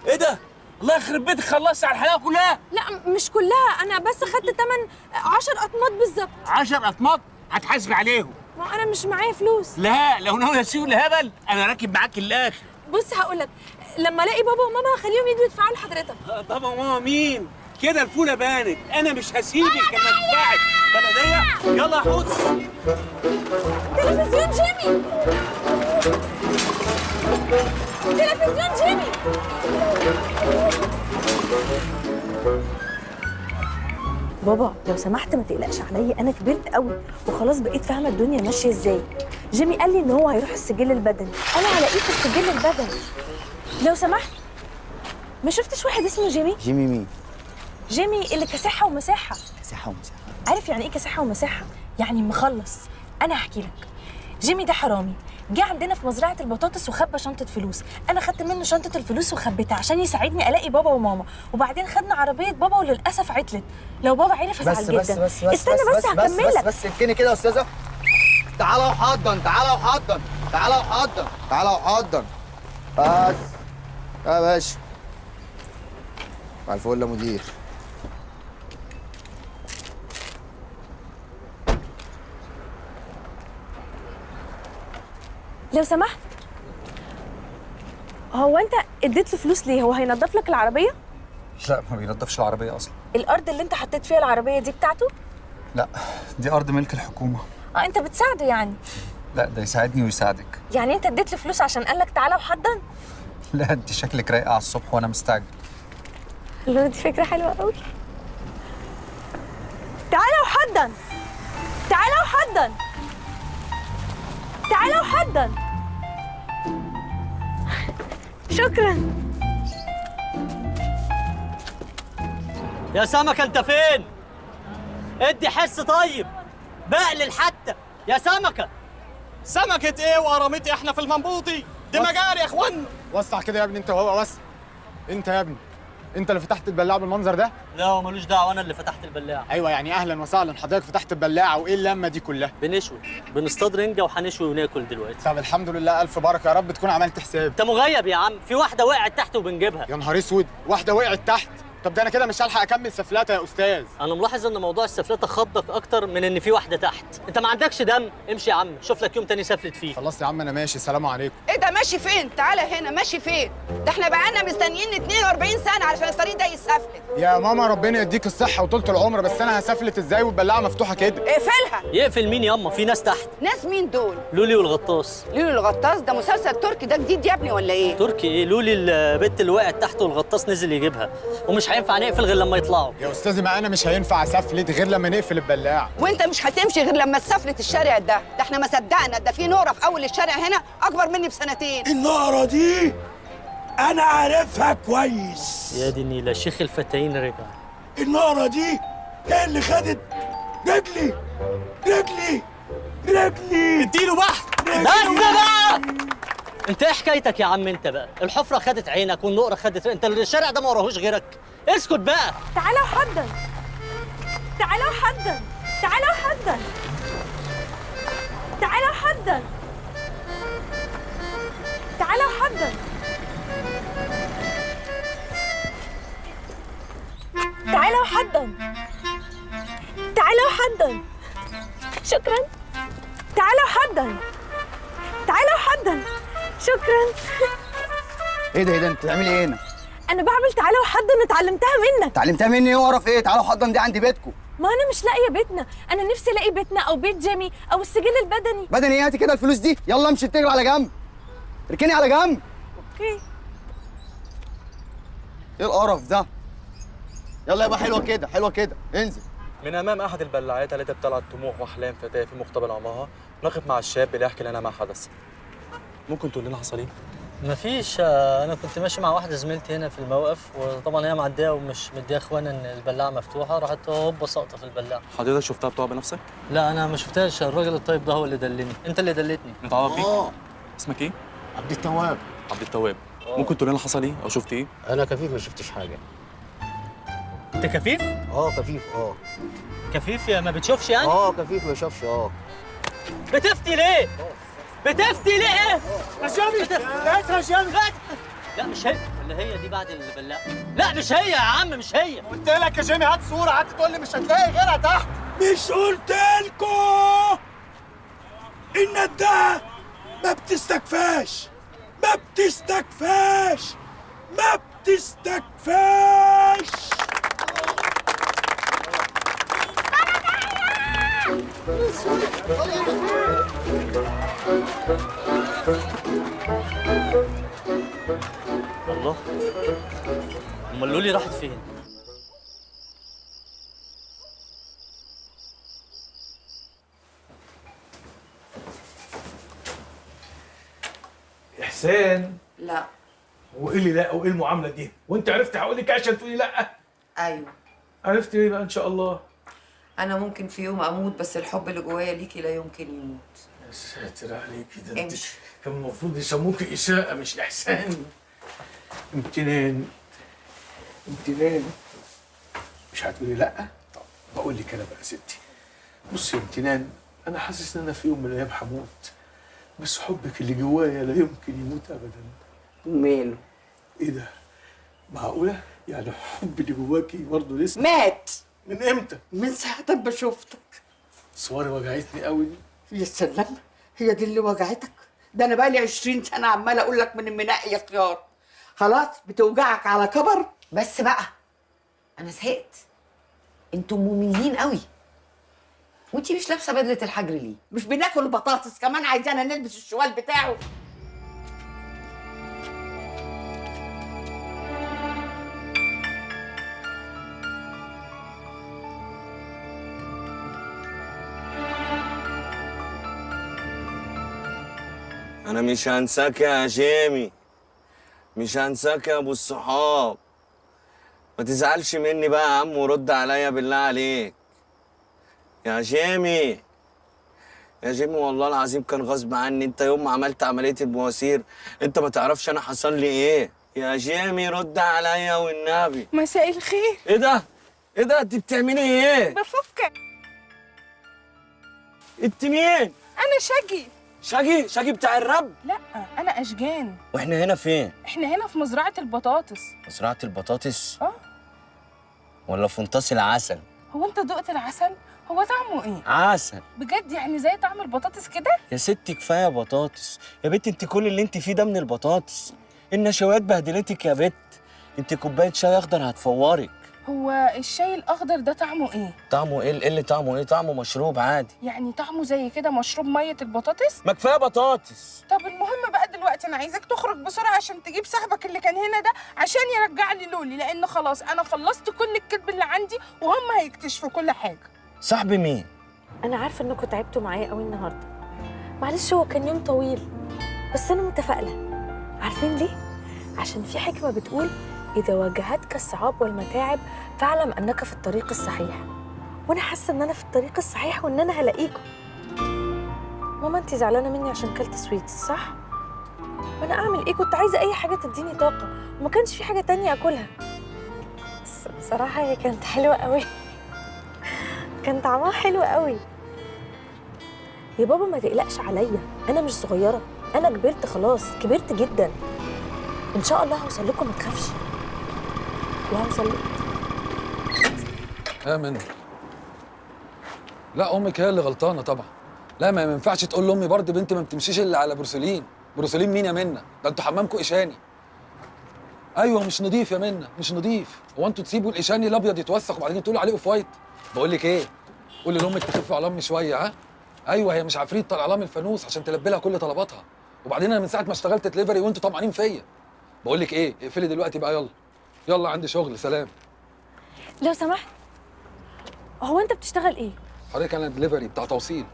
ايه ده؟ الله يخرب بيتك، خلصت على الحلاوة كلها؟ لا مش كلها، انا بس خدت تمن 10 اطماط بالظبط. 10 اطماط؟ هتحاسب عليهم. ما انا مش معايا فلوس. لا لو ناوي اسيب الهبل انا راكب معاك الاخر. بص هقول لك، لما الاقي بابا وماما هخليهم يجوا يدفعوا لحضرتك. بابا وماما مين؟ كده الفوله بانت، انا مش هسيبك انا ادفعك. بلديه، يلا يا حوت. تلفزيون جيمي، تلفزيون جيمي. بابا لو سمحت ما تقلقش عليا، انا كبرت قوي وخلاص بقيت فاهمه الدنيا ماشية ازاي. جيمي قال لي ان هو هيروح السجل البدني، انا هلاقيه في السجل البدني. لو سمحت، ما شفتش واحد اسمه جيمي؟ جيمي مين؟ جيمي اللي كساحه ومساحة. كساحه ومساحة؟ عارف يعني ايه كساحه ومساحة؟ يعني مخلص. انا هحكي لك. جيمي ده حرامي، جه عندنا في مزرعة البطاطس وخبى شنطه فلوس، انا خدت منه شنطه الفلوس وخبيتها عشان يساعدني الاقي بابا وماما، وبعدين خدنا عربية بابا وللاسف عطلت. لو بابا عرف هزعل جدا. بس بس بس استنى بس هكمل لك. بس اركني كده يا استاذه. تعالى وحضن، تعالى وحضن، تعالى وحضن، تعالى وحضن. بس يا باشا. مع الفل يا مدير. لو سمحت، هو انت اديت له فلوس ليه؟ هو هينضف لك العربية؟ لا ما بينضفش العربية اصلا. الارض اللي انت حطيت فيها العربية دي بتاعته؟ لا دي ارض ملك الحكومة. اه انت بتساعده يعني؟ لا ده يساعدني ويساعدك. يعني انت اديت له فلوس عشان قال لك تعالى وحضن؟ لا انت شكلك رايقة على الصبح وانا مستعجل. الله دي فكرة حلوة قوي. تعالى وحضن، تعالى وحضن، تعالى وحضن. شكرا. يا سمكة انت فين؟ ادي حس طيب، بقلل حتى يا سمكة. سمكة ايه وقراميط؟ احنا في المنبوطي، دي مجاري يا اخوانا. وسع كده يا ابني انت وهو، وسع انت يا ابني. انت اللي فتحت البلاعة بالمنظر ده؟ لا هو ملوش دعوه، انا اللي فتحت البلاعة. ايوه يعني اهلا وسهلا، حضرتك فتحت البلاعة وايه اللمة دي كلها؟ بنشوي، بنصطاد رنجه وهنشوي وناكل دلوقتي. طب الحمد لله، الف بركة يا رب تكون عملت حساب. انت مغيب يا عم، في واحدة وقعت تحت وبنجيبها. يا نهار اسود، واحدة وقعت تحت؟ طب ده انا كده مش هلحق اكمل سفلته يا استاذ. انا ملاحظ ان موضوع السفلته خضك اكتر من ان في واحدة تحت. انت ما عندكش دم؟ امشي يا عم، شوف لك يوم تاني سفلت فيه. خلاص يا عم انا ماشي، سلام عليكم. ايه ده ماشي فين؟ تعالى هنا، ماشي فين؟ ده احنا بقالنا مستنيين 42 سنة علشان الطريق ده يتسفلت. يا ماما ربنا يديك الصحة وطولة العمر، بس انا هسفلت ازاي والبلاعه مفتوحة كده؟ اقفلها. يقفل مين ياما؟ في ناس تحت. ناس مين دول؟ لولي والغطاس. لولي الغطاس ده مسلسل تركي ده جديد يا ابني ولا ايه؟ تركي ايه؟ لولي البت اللي وقعت تحت والغطاس نزل يجيبها، ومش هينفع نقفل غير لما يطلعوا. يا استاذي ما انا مش هينفع اسفلت غير لما نقفل البلاعة. وانت مش هتمشي غير لما تسفلت الشارع ده، ده احنا ما صدقنا، ده في نقره في اول الشارع هنا اكبر مني بسنتين. النقره دي انا عارفها كويس. يا دي النيله، شيخ الفتاين رجع. النقره دي هي اللي خدت رجلي رجلي رجلي. اديله بحث بس بقى. انت ايه حكايتك يا عم انت بقى؟ الحفرة خدت عينك والنقره خدت، انت الشارع ده ما وراهوش غيرك. اسكت بقى. تعالى وحضن، تعالى وحضن، تعالى وحضن، تعالى وحضن، تعالى وحضن، تعالى وحضن، تعالى وحضن. شكرا. تعالى وحضن، تعالى وحضن. شكرا. ايه ده؟ ايه ده؟ انت بتعملي ايه هنا؟ انا بعمل تعالى وحضن، اتعلمتها منك. اتعلمتها مني ايه؟ واعرف ايه تعالى وحضن دي عند بيتكم؟ ما انا مش لاقيه بيتنا، انا نفسي الاقي بيتنا او بيت جيمي او السجل البدني. بدني ايه؟ هاتي كده الفلوس دي، يلا امشي اتكل على جنب، اركني على جنب. okay. ايه القرف ده؟ يلا يبقى حلوة كده، حلوة كده، انزل. من أمام أحد البلاعات التي ابتلعت طموح وأحلام فتاة في مقتبل عمرها، نقف مع الشاب ليحكي لنا ما حدث. ممكن تقول لنا حصل إيه؟ مفيش، أنا كنت ماشي مع واحدة زميلتي هنا في الموقف، وطبعا هي معدية ومش مدية إخوانا إن البلاعة مفتوحة، راحت هوبا ساقطة في البلاعة. حضرتك شفتها بتقع بنفسك؟ لا أنا ما شفتهاش، الراجل الطيب ده هو اللي دلني، أنت اللي دلتني. نتعرف بيك؟ اسمك إيه؟ عبد التواب. عبد التواب، ممكن تقول لنا حصل إيه أو شفت إيه؟ أنا كفيف ما شفتش حاجة. أنت كفيف؟ كفيف. كفيف يا ما بتشوفش يعني؟ كفيف ما بشوفش. بتفتي ليه؟ بتفتي ليه؟ يا جيمي، يا جيمي. لا مش هي، ولا هي دي بعد البلاعة؟ لا مش هي يا عم، مش هي. قلت لك يا جيمي هات صورة، قعدت تقول لي مش هتلاقي غيرها تحت. مش قلت لكم النداهة ما بتستكفاش، ما بتستكفاش، ما بتستكفاش. الله، امال لولي راحت فين؟ احسان. لا. وايه اللي لا وايه المعاملة دي؟ وانت عرفت هقول لك عشان تقولي لا؟ ايوه. عرفت ايه بقى ان شاء الله؟ انا ممكن في يوم اموت، بس الحب اللي جوايا ليكي لا يمكن يموت. يا ساتر عليكي، ده انت كان المفروض يسموكي اساءه مش احسان. امتنان، امتنان. مش هتقولي لا؟ طب بقول لك انا بقى يا ستي، بصي يا امتنان، انا حاسس ان انا في يوم من الايام هموت، بس حبك اللي جوايا لا يمكن يموت ابدا. وماله؟ ايه ده؟ معقولة؟ يعني الحب اللي جواكي برضه لسه مات؟ من امتى؟ من ساعة ما شفتك. صوري وجعتني قوي دي. يا سلام، هي دي اللي وجعتك؟ ده انا بقالي 20 سنة عمالة اقول لك من المنقي خيار. خلاص بتوجعك على كبر؟ بس بقى انا زهقت، انتم مملين قوي. وانتي مش لابسه بدله الحجر ليه؟ مش بناكل بطاطس كمان، عايزانا نلبس الشوال بتاعه. انا مش هنساك يا جيمي، مش هنساك يا ابو الصحاب. ما تزعلش مني بقى يا عم، ورد عليا بالله عليك يا جيمي. يا جيمي والله العظيم كان غصب عني. انت يوم ما عملت عملية البواسير انت ما تعرفش انا حصل لي ايه. يا جيمي رد عليا والنبي. مساء الخير. ايه ده؟ ايه ده؟ انت بتعملي ايه؟ بفكك. انت مين؟ انا شاجي. شاجي؟ شاجي بتاع الرب؟ لا انا اشجان. واحنا هنا فين؟ احنا هنا في مزرعة البطاطس. مزرعة البطاطس؟ اه. ولا فنطاس العسل؟ هو انت دقت العسل؟ هو طعمه ايه؟ عسل بجد؟ يعني زي طعم البطاطس كده؟ يا ستي كفاية بطاطس يا بنت، انت كل اللي انت فيه ده من البطاطس. النشويات بهدلتك يا بت، انت كوباية شاي اخضر هتفورك. هو الشاي الاخضر ده طعمه ايه؟ طعمه ايه؟ اللي طعمه ايه؟ طعمه مشروب عادي. يعني طعمه زي كده مشروب مية البطاطس؟ ما كفاية بطاطس. طب المهم بقى دلوقتي انا عايزاك تخرج بسرعة عشان تجيب صاحبك اللي كان هنا ده عشان يرجع لي لولي، لان خلاص انا خلصت كل الكذب اللي عندي وهم هيكتشفوا كل حاجة. صاحبي مين؟ انا عارفه انكم تعبتوا معايا قوي النهارده، معلش هو كان يوم طويل، بس انا متفائلة. عارفين ليه؟ عشان في حكمه بتقول إذا واجهتك الصعاب والمتاعب فاعلم أنك في الطريق الصحيح. وأنا حاسة إن أنا في الطريق الصحيح وإن أنا هلاقيكم. ماما أنتي زعلانة مني عشان كلت sweets صح؟ وأنا أعمل إيه؟ كنت عايزة أي حاجة تديني طاقة وما كانش في حاجة تانية أكلها. بس بصراحة هي كانت حلوة قوي. كان طعمها حلو قوي. يا بابا ما تقلقش عليا، أنا مش صغيرة، أنا كبرت خلاص، كبرت جدا. إن شاء الله هوصل لكم ما تخافش. وهوصل. يا منى لا امك هي اللي غلطانة طبعا. لا ما ينفعش تقول لامي برضه بنت ما بتمشيش الا على بورسلين. بورسلين مين يا منى؟ ده انتوا حمامكم قشاني. ايوه مش نضيف يا منى، مش نضيف. هو انتوا تسيبوا القشاني الابيض يتوسخ وبعدين تقولوا عليه off white؟ بقول لك ايه، قولي لامك تخف على امي شوية. ها ايوه هي مش عفريت طالع لها من الفانوس عشان تلبي لها كل طلباتها. وبعدين انا من ساعة ما اشتغلت دليفري وانتوا طمعانين فيا. بقول لك ايه، اقفلي دلوقتي بقى، يلا يلا عندي شغل، سلام. لو سمحت، هو انت بتشتغل ايه؟ حضرتك انا دليفري بتاع توصيل.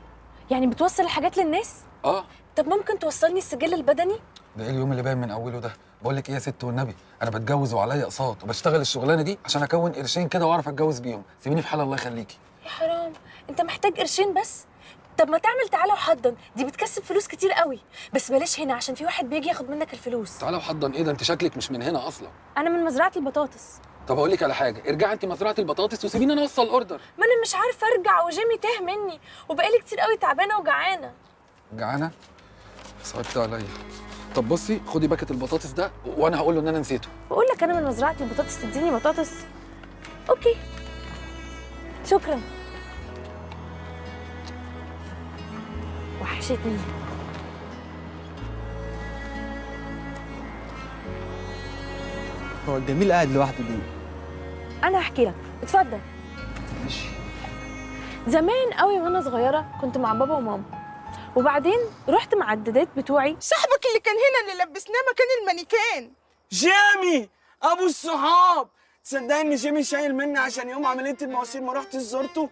يعني بتوصل الحاجات للناس؟ اه. طب ممكن توصلني السجل البدني؟ ده ايه اليوم اللي باين من اوله ده؟ بقول لك ايه يا ست والنبي، انا بتجوز وعليا اقساط وبشتغل الشغلانة دي عشان اكون قرشين كده واعرف اتجوز بيهم. سيبيني في حالي الله يخليكي. يا حرام، انت محتاج قرشين بس؟ طب ما تعمل تعالى وحضن، دي بتكسب فلوس كتير قوي. بس بلاش هنا عشان في واحد بيجي ياخد منك الفلوس. تعالى وحضن ايه ده؟ انت شكلك مش من هنا اصلا. انا من مزرعة البطاطس. طب اقول لك على حاجة، ارجعي انت مزرعة البطاطس وسيبيني انا اوصل ال order. ما انا مش عارفه ارجع وجيمي تاه مني وبقالي كتير قوي تعبانة وجعانه. جعانة؟ صعبت عليا. طب بصي خدي packet البطاطس ده وانا هقول له ان انا نسيته. بقول لك انا من مزرعة البطاطس، تديني بطاطس؟ okay شكرا. وحشتني. هو الجميل قاعد لوحده ليه؟ انا هحكي لك، اتفضل. ماشي. زمان قوي وانا صغيرة كنت مع بابا وماما، وبعدين رحت مع الدادات بتوعي. صاحبك اللي كان هنا اللي لبسناه مكان المانيكان. جيمي ابو الصحاب. تصدقني ان جيمي شايل مني عشان يوم عملية المواسير ما رحتش زورته؟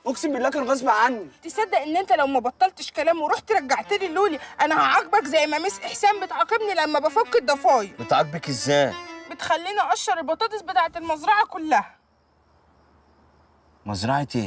اقسم بالله كان غصب عني. تصدق ان انت لو ما بطلتش كلام ورحت رجعت لي لولي انا هعاقبك زي ما miss احسان بتعاقبني لما بفك الضفاير. بتعاقبك ازاي؟ بتخليني اقشر البطاطس بتاعت المزرعة كلها. مزرعة ايه؟